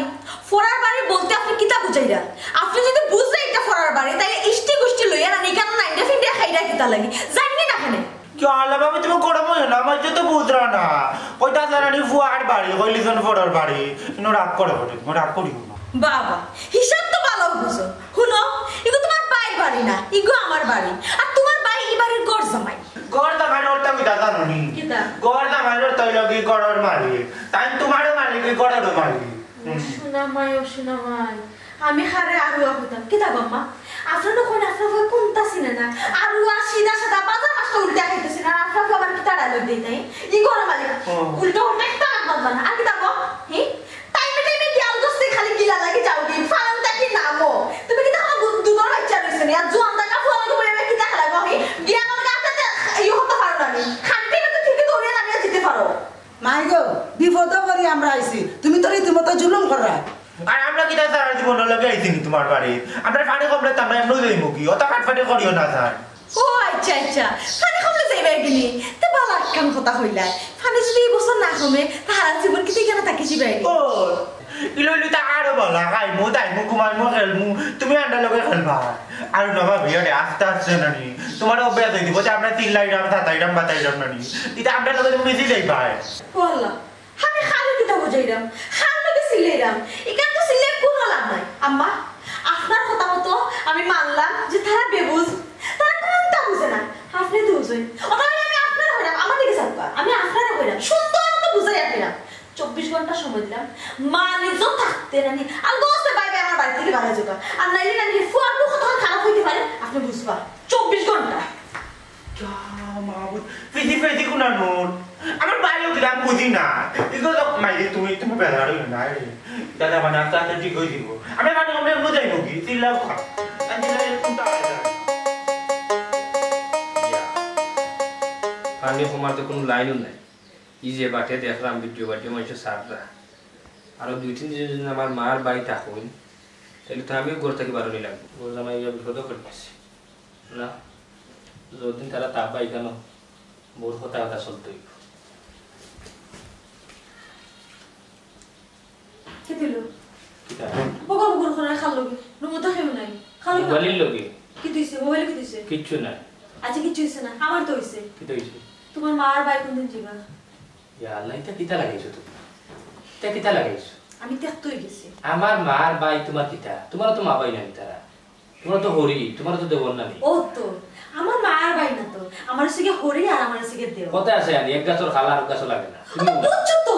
ফরার বাড়ি বলতে আপনি কিতা বুঝাইরা? আপনি যদি বুঝলে এটা ফরার বাড়ি, তাহলে ইষ্টি গুষ্টি লইয়া না নিকানো নাইন্ডে ফিন্ডে খাইরা কিতা লাগি? জানি না কেনে। কি আলা বাবা, তুমি গরম হইও না, আমার তো বুঝরা না। কইতা জানানি ফুয়ার বাড়ি, কইলি জন ফরার বাড়ি। ইনো রাগ করে বটে, তুমি রাগ করিও না। বাবা, হিসাব তো ভালো বুঝো। হুনো, ইগো তোমার ভাইর বাড়ি না, ইগো আমার বাড়ি। আর তোমার ভাই ই বাড়ির ঘর জামাই। ঘর জামাই অর্থ কিতা জানো নি? কিতা? ঘর জামাই অর্থ হইল কি ঘরর মালিক। তাই তোমারও মালিক, ওই ঘররও মালিক। হুম। শোনা মাই, ও শোনা মাই। আমি হারে আরুয়া হইতাম। কিতা গো আম্মা? আপনার ওখানে আপনার ভাই কোনটা চিনে না? আরুয়া সিধা সাদা বাজার মাছটা উল্টে খাইতেছে না। আর আপনার ভাই আবার কিতা ডায়লগ দেই তাই? ই ঘরর মালিক। ও। উল্টো উল্টো একটা আগ বাজবা না। আর কিতা গো? হি? টাইমে টাইমে গিয়াল গোস্তে খালি গিলা লাগি যাও কি? ফালান তা কি নামো? তুমি কিতা আমার দু-, দুধর বাচ্চা রইছো নি? আর জুয়ান দাকা ফুয়া লাগে বলে আমি কিতা খেলা গো? হি? গিয়া আমার গাতে তে-, ইয়ে করতে পারো না নি। খান্তি তো ঠিকই দৌড়ে নামিয়ে যেতে পারো। মাই গো, বিপদে পড়ি আমরা আইছি। তুমি তো রীতিমতো জুলুম কররা। আর আমরা কিতা সারা জীবন লগে আইছি নি তোমার বাড়ি? আমরা পানি কমলে তো আমরা এমনি যাইমু কি? অত কাটপাটি করিও না স্যার। ও আচ্ছা, আচ্ছা। পানি কমলে যাইবা গিনি? তে বালা একখান কথা কইলা। পানি যদি এই বছর না কমে, তে হারা জীবন কি ঠিকানা থাকি যাইবা গি? ও, ইলো ইলো তা আরো বালা, খাইমু, দাইমু, ঘুমাইমু, খেলমু, তুমি আন্ডার লগে খেলবা। আর না ভাবি, আরে আস্তে আস্তে নানি। তোমার অভ্যাস হয়ে দিব যে আমরা চিল্লাইলাম, থাতাইলাম, বাতাইলাম নানি। এটা আমরা লগে তুমি বেশি যাইবা। ও আল্লাহ, আমি খালি কিতা বুঝাইলাম, খালি লগে চিল্লাইলাম। এখানে তো চিল্লাই কোনো লাভ নাই। আম্মা, আপনার কথা মতো আমি মানলাম যে তারা বেবুঝ, তারা কোনটা বুঝে না। আপনি তো বুঝেন। ওটা আমি আপনারা হইলাম, আমার দিকে যাবো। আমি আপনারা হইলাম, সুন্দর মতো বুঝাই আপনারা। চব্বিশ ঘন্টা সময় দিলাম, মান ইজ্জত থাকতে নানি। আর গোস্তে বাইরে আমার বাড়ি থেকে বাড়াই যাবা। আর নাইলে নানি ফুয়ার মুখ তখন খারাপ হইতে পারে, আপনি বুঝবা। চব্বিশ ঘন্টা। যা মাবুদ, ফিজি ফিজি কোনা নুন। আমার ভাইও কিনা আমি বুঝি না। এগুলো তো মাইরে তুমি, তুমি বেলা রইল না রে। দাদা মানে আস্তে আস্তে ঠিক হয়ে দিব। আমরা মানে আমরা এগুলো যাই মুখি, চিল্লাও খা। আমি চিল্লাই কোনটা হয় না। ইয়া। পানি কমার তো কোনো লাইনও নাই। এই যে বাটে দেখলাম ভিডিও বাটে মানুষ সাররা। আরো দুই তিন দিন যদি আমার মার বাড়ি থাকইন, তাইলে তো আমিও ঘর থাকি বারইনি লাগবো। ঘর জামাই ইয়া বিপদে পড়ি গেছি। না, যতদিন তারা থাকবা ইখানো, বউর কথা কথা চলতে অইবো। কিতা অইলো? কিতা? বকর বকর করার খাল লগে। রুমো তো কেউ নাই। খাল লগে। মোবাইলর লগে। কিতা অইছে? মোবাইলো কিতা অইছে? কিচ্ছু নাই। আচ্ছা, কিচ্ছু অইছে না। আমার তো অইছে। কিতা অইছে? তুমার মা আর ভাই কুনদিন যাইবা? ইয়া আল্লাহ, ইতা কিতা লাগাইছো তুমি? ইতা কিতা লাগাইছো? আমি ত্যাক্ত অই গেছি। আমার মা আর ভাই তুমার কিতা? তুমারও তো মা ভাই নাই তারা। তুমার তো হরি, তুমার তো দেওর নানি। ও তো, আমার মা আর ভাই না তো। আমার অইছে গিয়া হরি আর আমার অইছে গিয়া দেওর। কথা আছে আনি, এক গাছর খালা আর গাছও লাগে না। ও তো বুঝছো তো।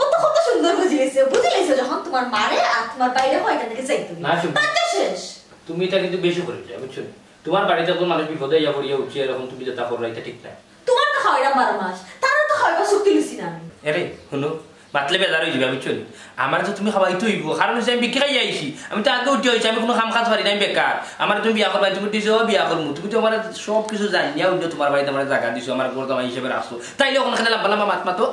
ও তো কত সুন্দর বুঝি গেছে। বুঝি গেছে যখন তুমার মারে আর তুমার ভাইরে কয় এখান থাকি যাইতে। না, শুন। তাতে শেষ। তুমি ইতা কিন্তু বেশি করি দিলায়, বুঝছো নি? তুমার বাড়িত একজন মানুষ বিপদে আইয়া পড়িয়া উঠছে, এরকম তুমি যেতা কররায়, ইতা ঠিক নায়। তুমার তো খাওয়াইলাম বারো মাস, তারার তো খাওয়াইবার চুক্তি লইছি না আমি। এরে, হুনো, মাতলে বেজার অই যাইবা, বুঝছো নি? আমারে তো তুমি খাওয়াইতে অইবো, কারণ অইছে আমি ভিক্ষা খাইয়া আইছি, আমি তো আগে উঠিয়া আইছি, আমি কুনু কাম কাজ পারি না, আমি বেকার। আমারে তুমি বিয়া করবায়, তুমি দিছো বিয়া করমু, তুমি তো আমারে সব কিছু জানিয়া অইন্য তুমার বাড়িত আমারে জাগা দিছো, আমার ঘর জামাই হিসাবে রাখছো, তাইলে অখন কেনে লাম্বা লাম্বা মাত মাতো?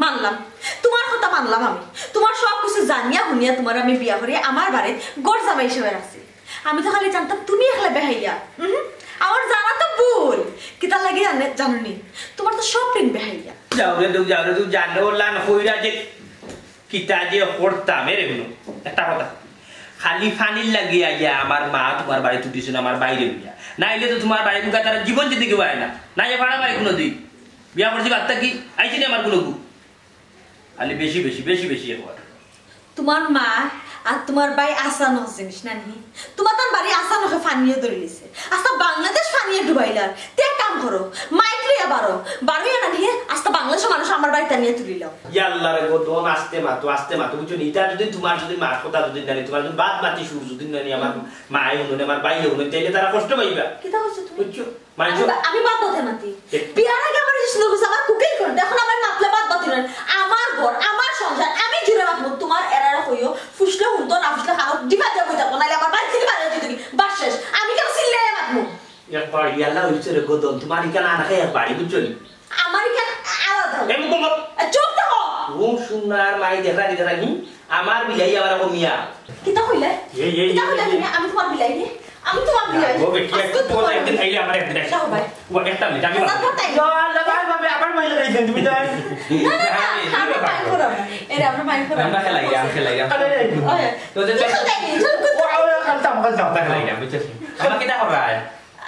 মানলাম, তুমার কথা মানলাম আমি। তুমার সব কিছু জানিয়া হুনিয়া তুমারে আমি বিয়া করি, আমার বাড়িত ঘর জামাই হিসাবে রাখছি। আমি তো খালি জানতাম তুমি একলা বেহাইয়া। উহুম, আমার জানা তো ভুল। কিতার লাগি জানে-, জানো নি? তুমার তো সব দিন বেহাইয়া। যাও রে দু, যাও রে দু, জানো লান কইরা যে কিতা যে করতাম, এরে হুনো, একটা কথা। খালি পানির লাগি আইয়া আমার মা তুমার বাড়িত উঠিছইন আমার ভাইরে লইয়া। নাইলে তো তুমার বাড়ির মুখা তারা জীবন জিন্দেগি আয় না। নাইলে পারা বাড়ি কুনুদিন। বিয়া করছি বাদ থাকি, আইছে নি আমার কুনু গু? খালি বেশি বেশি, বেশি বেশি একবার। তুমার মা আর তুমার ভাই আচানক জিনিস নানি? তুমার তান বাড়ি আচানকে পানিয়ে ধরিলিছে। আস্তা বাংলাদেশ পানিয়ে ডুবাইলার। তে এক কাম করো, মাইক লইয়া বারো। বারইয়া নানি, আস্তা বাংলাদেশর মানুষ আমার বাড়িত আনিয়া তুলিলাও। ইয়াল্লা রে গো, দন আস্তে মাতো, আস্তে মাতো, বুঝছো নি? ইতা যদি তুমার যদি মার কথা যদি নানি, তুমার যদি বাদ মাতি সুর যদি নানি, আমার মায়ে হুনইন, আমার ভাইয়ে হুনইন, তাইলে তারা কষ্ট পাইবা। কিতা কইছো তুমি? বুঝছো? মানছো? আমি বা-, আমি বাদ বাতে মাতি। এ- বিয়ার আগে আমার যে সুন্দর কইছে, আমার কুকিং করতে, এখন আমার মাতলে বাদ বাতি নায়। আমার ঘর, আমার সংসার, আমি জুড়ে রাখবো। তুমার এরারে কইও, ফুসলে হুনতো, না ফুসলে খানো, ডিপা দিয়া বই থাকবো, নাইলে আমার বাড়ি থাকি বারইয়া যাইতো নি। বাস শেষ। আমি কেন চিল্লাইয়া মাতমু? একবার ইয়াল্লা অইছে রে গদন, তুমার ইখান আনা খাই একবারই, বুঝছো নি? আমার ইখান আলাদা। এ মুখ বন্ধ। এ, চুপ থাকো। ও সুনার মাই দেখা নি, দেখা নি। আমার বিলাই আমার কমিয়া। কিতা কইলে? এই, এই, কিতা এই, কইলে এই, তুমি? আমি তুমার বিলাই নি? আমি তুমার বিলাই। ও বেটি, আজকে একটু তুমার পরে একদিন আইলে আমার একদিন আইলে। যাও ভাই। ও একটা মিনিট, আমি যাও, যাও, তাই। ইয়া আল্লাহ, ভাই, ভাই, আবার মাইল খাইছেন তুমি, তাই? না, না, না, এই, এই আমরা ব্যাপার। মাইল করো না। এরে, আমরা মাইল করো না। আমরা খেলাই, আমরা খেলাই, আমরা আরে, এই। ওই, তো যে কিছু দেয়নি, চুপ করে। ও, ও, ও, কাল তো আমাকে যাও, তাই খেলাই, খেলাই। আমি বুঝছি। আমার কিতা করায়?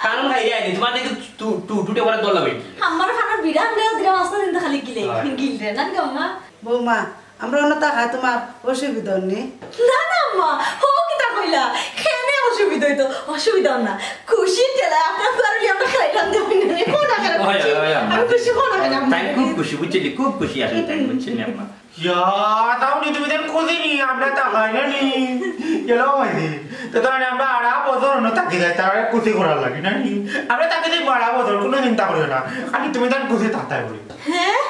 কানুন খাই রে আইনি, তুমার দেখি টু, টু, টুটে করে দল হবে। আমার খানা বিরাট লেও দিলাম, আস্তা দিন তো খালি গিলে, হয়। গিল রে, না গো মা? বৌমা, আমরা অনো থাকা তুমার অসুবিধা নি? না, না, মা, ও কিতা কইলা? কেনে অসুবিধা অইতো? অসুবিধা না। খুশির ঠেলায় আপনার ফুয়ার লগে আমরা খেলাইতাম দেবো না। কোন আকারে হয়, খুশি? হয়, হয়, হয়। আমি খুশি কোন আকারে? তাই খুব খুশি, বুঝলি? খুব খুশি আসলে তাই, বুঝছেন নি আম্মা? ইয়া, তাও নি তুমি তান খুশি নি, আমরা তা হয় না নি। গেল হয়নি। তো তার মানে আমরা আড়া বছর অনো থাকি যাই, তার খুশি করার লাগি না নি। আমরা থাকি যাই আড়া বছর, কুনু চিন্তা করিও না। আমি তুমি তান খুশি থাকতাই বলি। হ্যাঁ?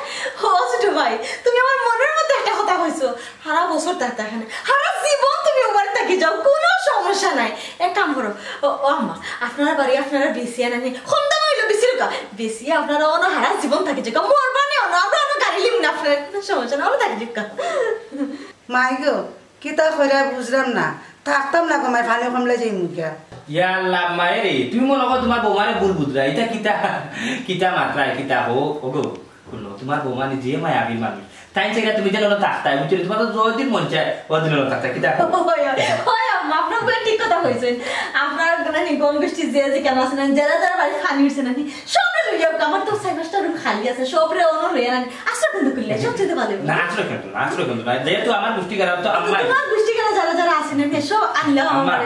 ও ছোট ভাই, তুমি আমার মনর মতো একটা কথা কইছো। হারা বছর থাকতা এখানে। হারা জীবন তুমি ওবারে থাকি যাও, কুনু সমস্যা নাই। এক কাম করো, ও, ও আম্মা, আপনার বাড়ি আপনারা বেচিয়া নানি, কম দামে অইলো বেচিরউক্কা। বেচিয়া আপনারা অনো হারা জীবন থাকি যাউক্কা। মরবা নি অনো, আমরা অনো গাড়ি লিমু না আপনারা, কুনু সমস্যা না, অনো থাকি যাউক্কা। মাই গো, কিতা কইরা বুঝলাম না। থাকতাম না গো মাই, পানি কমলে যাইমু গিয়া। ইয়া আল্লাহ, মায়ে রে, তুমি মনো করো তুমার বৌমারে ভুল বুঝরায়, ইতা কিতা, কিতা মাতরায়, কিতা হো, ওগো, হুনো, তুমার বৌমা নিজে মায়াবী মানুষ। তাইন চাইরা তুমি যেন থাকতায়, বুঝছো নি? তুমার তো যতদিন মন চায়, অতদিন অনো থাকতায়, কিতা? হয়, হয়, আম্মা, আপনার বলে ঠিক কথা কইছেন। আপনার মানে গণ গোষ্ঠী যে যে কেন আছে না, যারা যারা বাড়ি পানি উঠছে না, সবরে লইয়া যাউক্কা। আমার তো চাইর পাঁচটা রুম খালি আছে, সবরে অনো লইয়া না, আশ্রয় কেন্দ্র খুললে সবচেয়ে ভালো। না, আশ্রয় কেন্দ্র না, আশ্রয় কেন্দ্র না। যেহেতু আমার গোষ্ঠী খারাপ, তো আম্মা, তোমার গোষ্ঠী খারাপ যারা যারা আছে না, সব আনলে আম্মা, আমার।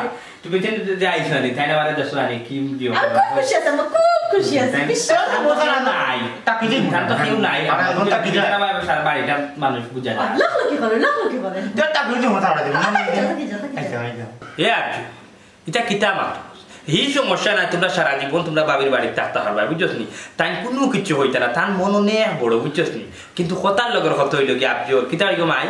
তুমি যে, যে আইছো না, তাই না, আমার দেশো আরে কি দিও? আমি খুব খুশি আছি, আম্মা, খুব খুশি আছি। তাই বিশ্বাস আমার করো। কেউ নাই। তাকে দিই। তার তো কেউ নাই। আর এখন তাকে দিই। আমার সারা বাড়িটা মানুষ বুঝা যায়। লক্ষ কি করে, লক্ষ কি করে? তো তাকে দিই, মাথা আড়া দিই। আচ্ছা, আচ্ছা, আচ্ছা। এ আর কি? ইতা কিতা মাত? হি সমস্যা নাই, তুমরা সারা জীবন তুমরা ভাবির বাড়িত থাকতা পারবায়, বুঝছো নি? তাইন কুনু কিচ্ছু কইতা না, তান মন অনেক বড়, বুঝছো নি? কিন্তু কথার লগর কথা অইলো কি, আফজল, কিতা অইলো মাই?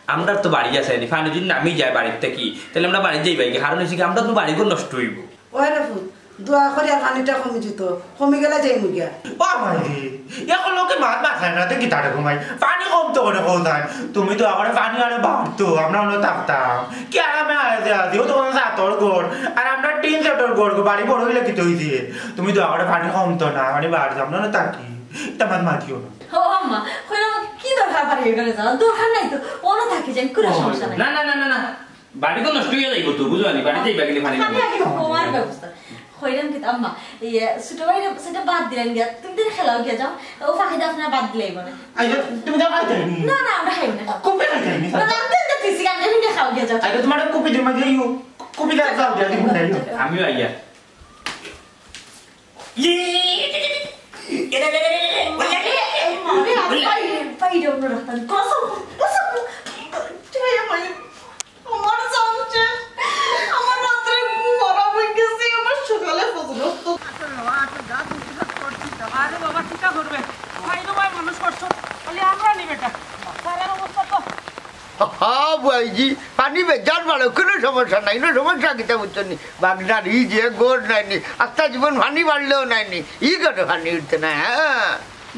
আমরার তো বাড়ি আছে নি, পানি যদি নামি যায় বাড়ির থাকি, তাইলে আমরা বাড়িত যাইবায় কি? কারণ অইছে কি, আমরার তো বাড়িঘর নষ্ট অইবো। ওই রে ফুত, দোয়া করি আর পানিটা কমি যিতো, কমি গেলে যাইমু গিয়া। ও মাইজি, এখন লোকে মাত মাথায় না, দেখি তারে ঘুমাই। পানি কম তো করে কও তাই। তুমি দোয়া করে পানি আরে বাড়তো, আমরা অনো থাকতাম। কি আরামে আছি, ও তো কোনো জাতর ঘর। আর আমরা টিন শেডর ঘর, বাড়ি বড় অইলে কিতা অইছে? তুমি দোয়া করে পানি কম তো না, মানে বাড়তো, আমরা অনো থাকি। ইতা মাত মাতিও না। ও আম্মা, কইলাম কি দরকার বাড়ি ঘরে যাওয়া? দরকার নাই তো, অনো থাকি যাই, কোনো সমস্যা নাই। না, না, না, না, না। বাড়ি তো নষ্ট অইয়া যাইবো তো, বুঝো নি? বাড়িত যাইবা গেলে পানি আমি লাগবো। আগে ঘুমার ব্যবস্থা। কইলাম কি আম্মা, এই, এ, ছোট ভাইরে সেটা বাদ দিলাম গিয়া, তুমি তাইলে খেলাও গিয়া যাও, ও ফাঁকিতে আপনারা বাদ দিলেই বলে। আচ্ছা, তুমি যাও খাইতে হয়নি? না, না, আমরা খাইব না। কুপি খাইতে হয়নি? না, না, আমি তো একটা পিসি গান দেখুন, খাও গিয়া যাও। আচ্ছা, তোমার কুপি দিয়ে মাঝে ইউ, কুপি দিয়ে যাও, দিয়ে দিবো, যাও। আমিও আইয়া। আরে, আরে, আরে, ভাই, ভাই, রে, ওরা রাখতাম। কসম, কসম। ঠিক আছে, ভাই। আমার জানছে, আমার রাত্রে ঘুম হারাম হয়ে গেছে, আমার সকালে ফজর অক্ত। আরে বাবা, কিতা করবে? ভাই রে ভাই, মানুষ কষ্ট, খালি আমরা নি বেটা। তারার অবস্থা তো। হা, বুয়াইজি, পানি বেজান বাড়ো, কোনো সমস্যা নাই, কোনো সমস্যা কিতা বুঝছো নি? বাগনার ই যে গোর নাই নি, আস্তা জীবন পানি বাড়লেও নাই নি, ই করে পানি উঠতে নাই, হ্যাঁ।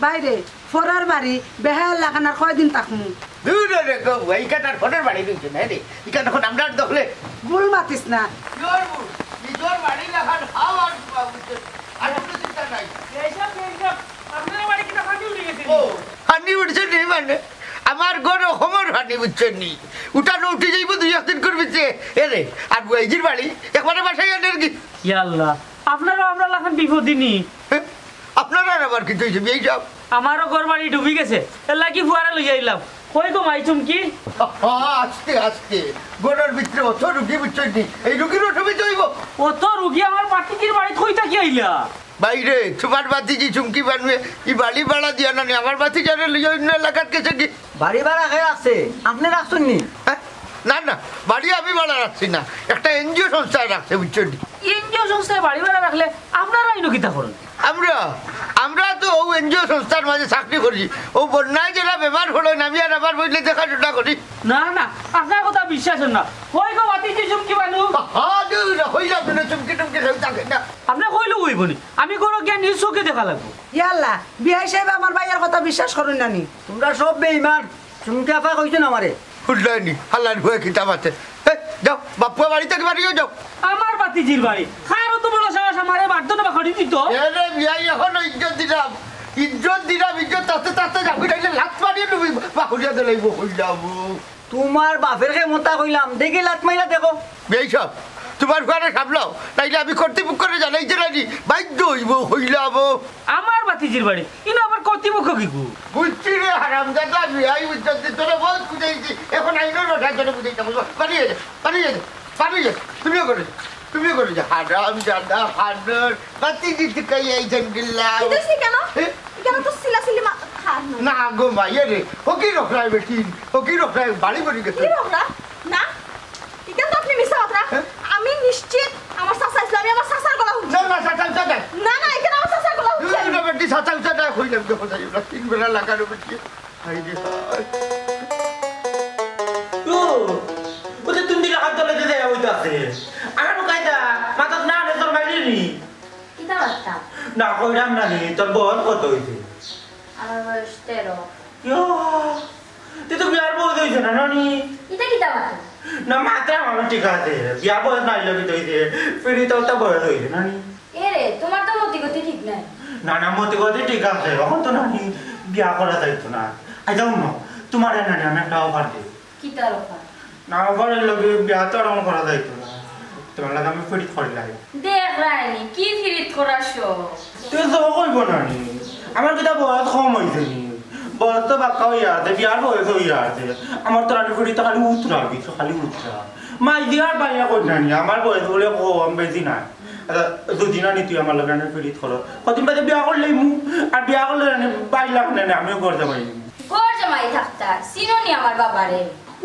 বাইরে, ফরার বাড়ি, বেহায়া লাখান আর কয়দিন থাকমু? দূর রে গো, ইখান আর ফরার বাড়ি রইছে না রে, ইখান এখন আমরার দখলে। ভুল মাতিস না। জোর ভুল, নিজর বাড়ি লাখান হাও আর বাবু, আর কোনো চিন্তা নাই। এইসব, এইসব, আপনার বাড়ি কিনা পানি উঠে গেছে? ও, পানি উঠছে নি মানে? আমার ঘর অখমর পানি বুঝছো নি? উঠানো উঠি যাইবো দুই একদিন করবি যে। এ রে, আর বুয়াইজির বাড়ি, একবারে বাসায় আনের কি? ইয়া আল্লাহ, আপনারও আমরা লাখান বিপদই নি। হ্যাঁ? আপনারার আবার কিতা অইছে, বিয়াই সাব? আমারও ঘর বাড়ি ডুবি গেছে, এর লাগি ফুয়ারে লইয়া আইলাম। কই গো মাই চুমকি? আ, আস্তে, আস্তে। ঘরর ভিতরে অত রুগী বুঝছো নি? এই রুগীর অসুবিধা অইবো। অত রুগী আমার ভাতিজির বাড়িত কই থাকি আইলা? বাইরে, তোমার ভাতিজি চুমকি বানুয়ে ই বাড়ি ভাড়া দিয়া না নি, আমার ভাতিজারে লইয়া অন্য এলাকাত গেছে কি? বাড়ি ভাড়া কে রাখছে? আপনে রাখছইন নি? হ্যাঁ? না, না, বাড়ি আমি ভাড়া রাখছি না, একটা এনজিও সংস্থায় রাখছে, বুঝছো নি? এনজিও সংস্থায় বাড়ি ভাড়া রাখলে আপনারা ইনো কিতা করইন? আমরা, আমরা তো অউ এনজিও সংস্থার মাঝে চাকরি করি, অউ বন্যায় যেরা বেমার পড়ইন, আমি আর আমার বইনে দেখাশুনা করি। না, না, আপনার কথা বিশ্বাস অয় না। কই গো, ভাতিজি চুমকি বানু? হা, দূর, কইলাম না, চুমকি টুমকি কেউ থাকে না। আপনে কইলেও অইবো নি, আমি ঘরো গিয়া নিজ চোখে দেখা লাগবো। ইয়াল্লা, বিয়াই সাব আমার ভাইয়ার কথা বিশ্বাস করইন না নি? তোমরা সব বেঈমান। চুমকি আফায় কইছইন আমারে। হুনলায়নি, হালার ফুয়া কিতা মাতে। এই, যাও, বাপুয়া বাড়ি থাকি বাড়ি যাও। আমার ভাতিজির বাড়ি। কার অত বড় সাহস আমারে বাড়িত না বাড়ি দিত? এরে বিয়াই, অখনো ইজ্জত দিলাম। ইজ্জত দিলাম, ইজ্জত থাকতে থাকতে যাবি, নাইলে লাত মারিয়া তুমি বাহুরিয়া দিলাইবো, কইলাম। তোমার বাপের ক্ষমতা কইলাম, দেখি লাত মাইরা দেখো। বিয়াই সাব, তোমার ফুয়ারে সামলাও, নাইলে আমি কর্তৃপক্ষরে জানাইতে রাজি, বাধ্য অইবো, কইলাম। আমার ভাতিজির বাড়ি, ইনো আবার কর্তৃপক্ষ কিগু? বুঝছি রে হারামজাদা, বিয়াই বুঝছি, তোরে বহুত বুঝাইছি, এখন আইনর ভাষায় তোরে বুঝাইতাম, বুঝছো? বাড়ি যা, বাড়ি যা, বাড়ি যা, তুমিও করে যা, তুমিও করে যা, হারামজাদা, হারাম, ভাতিজি তুকাই এই জঙ্গলা। কিতা অইছে কেন? এ? কেন তো সিলাসিলি মা-, খান না। না গো মাইয়া রে, ও কি রকরায় বেটি, ও কি রকরায় বাড়ি বাড়ি গেছে। কি রকরা? না, ইখান তো আপনে মিছা কথা। হ্যাঁ? আমি নিশ্চিত আমার চাচা আইছিল, আমি আমার চাচার গলা হুনছি। না, না, চাচা, চাচা। না, না, ইখান আমার চাচার গলা হুনছি। দুই দিন বেটি চাচা, চাচা, কইলাম তো কথা, ইগুলা তিন বেলা লাগানো বেটি। হায় রে হায়। ও, ও তো তুমি দিলে হাত ধরে দিতে অইতাছে। আমার কায়দা, মাথাত না আনে তোর বাইরে নি। কিতা মাততাম? না, কইরাম না নি, তোর বয়স কত অইছে? আমার বয়স তেরো। ইয়া, তে তো বিয়ার বয়স অইছে না, নানি? ইতা কিতা মাতো? না, মাতরাম আমি ঠিক আছে। বিয়ার বয়স নাইলে কিতা অইছে? ফিরিত অতা বয়স অইছে, নানি? এ রে, তোমার তো মতিগতি ঠিক নাই। না, না, মতিগতি ঠিক আছে। অখন তো নানি বিয়া করা যাইতো না। আচ্ছা, হুনো, তোমারে নানি আমি একটা offer দেই। কিতার offer? না, offer অইলো গি, বিয়া তো আর অখন করা যাইতো না। তোমার লগে আমি ফিরিত করিলাই। দেখরায়নি, কি ফিরিত করার শখ? তুমি তো কইবো না নি। আমার কিতা বয়স কম অইছে নি? বয়স তো বাক্কা অইয়া আছে, বিয়ার বয়স অইয়া আছে। আমার তো নানি ফিরিত খালি উতরা, কিছু খালি উতরা। মাই দিয়ার বাইয়া কই নানি, আমার বয়স বলে কম বেশি নাই। আচ্ছা, যদি নানি তুই আমার লগে নানি ফিরিত করো, কদিন বাদে বিয়া করলেই মু, আর বিয়া করলে নানি বাইর লাখ নানি, আমিও ঘর জামাই। ঘর জামাই থাকতা, চিনো নি আমার বাবারে?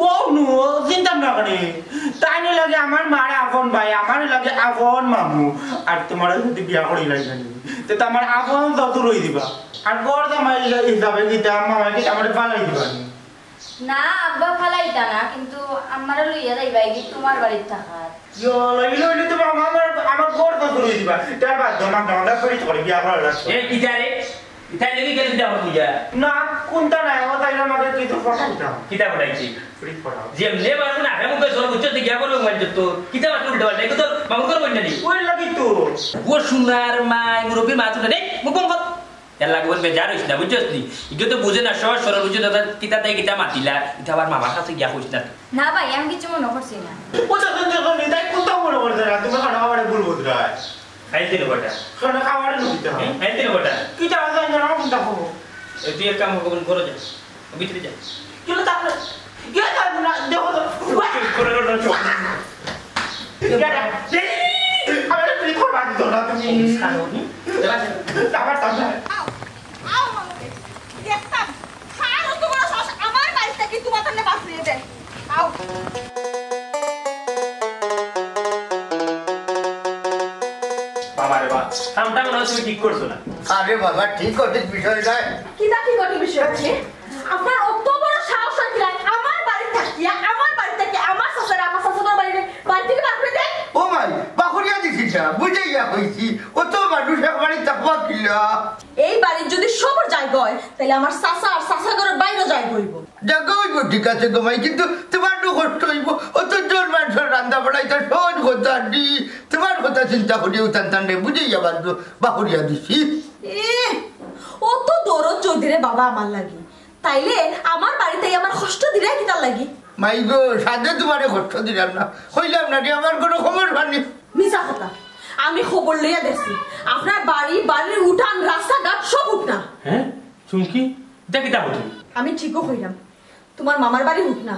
ও নু, চিনতাম না কেনে? তাইন লাগে আমার মার আপন ভাই, আমার লাগে আপন মামু। আর তোমারে যদি বিয়া করিলাই নানি, তে তো আমার আপন শ্বশুর অই দিবা। আর ঘর জামাই হিসাবে কিতা মামায় কিতা আমারে ফালাই দিবা নি? না, আব্বা ফালাইতা না, কিন্তু আমারে লইয়া যাইবা এগি তোমার বাড়িত থাকাত। ইয়া, লাগিলে অইলে তো মামা আমার, আমার ঘর তো দূরে দিবা। তার বাদ দে, মামা, আমরা ফিরিত করি, বিয়া করার লাগছে। এ, কিতা রে? ইতা লেগে গেল কিতা হল বুঝা? না, কোনটা নাই, ও তাইলে আমাদের কিছু ফটো উঠাও। কিতা ফটাইছি? ফিরিত ফটো। যে এমনি পারবো না, আমি মুখে জোর বুঝছো, তুই গিয়া বলবো, মার তো। কিতা মারতে উল্টো পাল্টা, এগুলো তোর মামুর ঘর বললে নি? ওই লাগি তো। ও সোনার মাই, মুরব্বী মা, তুই রে, মুখ বন্ধ কর। এর লাগি বল বেজার হইস না, বুঝছস নি? ইগো তো বুঝে না, সহজ সরল বুঝে না, কিতা তাই কিতা মাতিলা, ইতা আবার মামার কাছে গিয়া কইস না। না ভাই, আমি কিছু মনে করছি না। ও যখন যখন নেই, তাই কোনটা মনে করছে না, তুমি খানা খাবারে ভুল বুঝরায়। খাইতে রে বেটা। খানা খাবারে নুকিতে হয়। হুম, খাইতে রে বেটা। কি চাওয়া যায় না, কোনটা খাবো? এ, তুই এক কাম কর, ঘরে যা। ভিতরে যা। কেন তারপরে? কেন তারপরে না? দেখো তো। চুপ করে রো, চুপ। কেন? এই, আমার তুই ঘর বাদ দিত না তুমি। ছাড়ো নি। যা, যা। আমার সামনে। আও, আও, মামুনি। দেখতাম, কার অত বড় সাহস আমার বাড়ি থাকি তোমার সামনে বাঁচিয়ে দেয়। আও। বাবা রে বাবা, কামটা মনে হয় তুমি ঠিক করছো না। আরে বাবা, ঠিক কঠিন বিষয় নয়। কিতা ঠিক কঠিন বিষয় আছে? আপনার অত বড় সাহস আর কিলা? আমার বাড়ি থাকিয়া, আমার বাড়ি থাকি, আমার চাচার, আমার চাচার বাড়ি, বাড়ি থাকি বার করে দেয়। ও মাই, বাহুরিয়া দিছি যা, বুঝাইয়া কইছি। অত মানুষ এক বাড়ি থাকবা কিলা? এই বাড়ির যদি সবর জায়গা হয়, তাহলে আমার চাচা আর চাচা ঘরের বাইরে জায়গা হইব। জায়গা হইব, ঠিক আছে গো মাই, কিন্তু তোমার তো কষ্ট হইব। অত জন মানুষের রান্না বাড়া, এটা সহজ কথা নি। তোমার কথা চিন্তা করিয়া উতান তান রে, বুঝাইয়া বাদ বাহুরিয়া দিছি। এ, অত দরদ যদি রে বাবা আমার লাগি, তাইলে আমার বাড়িতে আমার কষ্ট দিলে কিতার লাগি? মাই গো, সাধে তোমারে কষ্ট দিলাম না, কইলাম না রে, আমার কোনো খবর পানি। মিছা কথা, আমি খবর লইয়া দেখছি, আপনার বাড়ি, বাড়ির উঠান, রাস্তাঘাট সব উঠনা। হ্যাঁ? চুমকি, ইটা কিতা কইলি? আমি ঠিকও কইলাম, তোমার মামার বাড়ি উঠনা,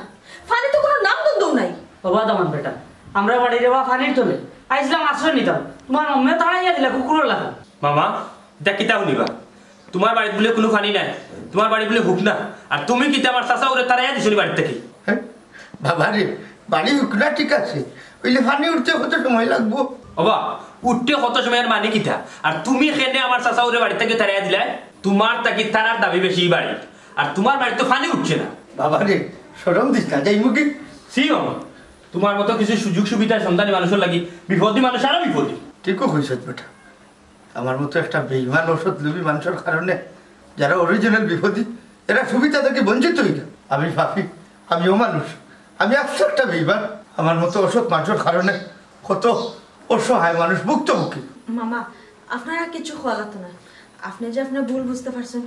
পানি তো কোনো নাম গন্ধও নাই। বাবা দামান বেটা, আমরা বাড়ি রেবা পানির তলে, আইসলাম আশ্রয় নিতাম, তোমার মাম্মে তাড়াইয়া দিলা কুকুরর লাগা। মামা, ইটা কিতা হুনিবা? তোমার বাড়িত বুলে কোনো পানি নাই, তোমার বাড়ি বুলে হুকনা, আর তুমি কিতা আমার চাচা ওরে তাড়াইয়া দিছো নি বাড়ি থাকি? হ্যাঁ? বাবা রে, বাড়ি হুকনা ঠিক আছে, অইলে পানি উঠতে কত সময় লাগবো? বাবা, উঠতে কত সময় আর মানে কিতা? আর তুমি কেনে আমার চাচা ওরে বাড়ি থাকি তাড়াইয়া দিলায়? তোমার থাকি তারার দাবি বেশি বাড়ি, আর তোমার বাড়িত তো পানি উঠছে না। বাবা রে, শরম দিস না, যাইমু কি? ছি মামা, তোমার মতো কিছু সুযোগ সুবিধার সন্ধানী মানুষর লাগি বিপদী মানুষ আরো বিপদী। ঠিকও কইছত বেটা। আমার মতো একটা বেইমান, অসৎ লোভী মানুষের কারণে যারা অরিজিনাল বিপদী, এরা সুবিধা থেকে বঞ্চিত হইল। আমি পাপী, আমি অমানুষ, আমি আস্ত একটা বেইমান। আমার মতো অসৎ মানুষের কারণে কত অসহায় মানুষ ভুক্তভোগী। মামা, আপনারা কিছু কওয়া লাগতো না। আপনি যে আপনার ভুল বুঝতে পারছেন,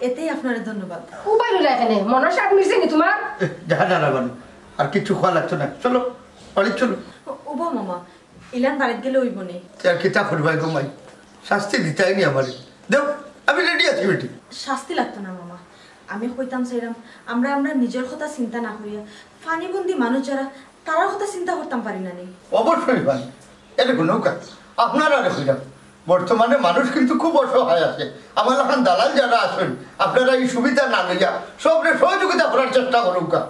এতেই আপনারে ধন্যবাদ। উবাই রইলা কেনে? মনর স্বাদ মিটছে নি তোমার? এ, যা না, না, বানু, আর কিছু কওয়া লাগতো না। চলো, বাড়ি চলো। ও, উবা মামা, ইলান বাড়িত গেলে অইবো নি? তে আর কিতা করবায় গো মাই? শাস্তি দিতায় নি আমারে। দেও, আমি রেডি আছি বেটি। শাস্তি লাগতো না মামা, আমি কইতাম চাইরাম, আমরা, আমরা নিজর কথা চিন্তা না করিয়া পানিবন্দী মানুষ যারা, তারার কথা চিন্তা করতাম পারি না নি? অবশ্যই পারি। এরে হুনউক্কা, আপনারারে কইরাম, বর্তমানে মানুষ কিন্তু খুব অসহায় আছে। আমার লাখান দালাল যারা আছেন, আপনারা এই সুবিধা না লইয়া সবরে সহযোগিতা করার চেষ্টা করউক্কা।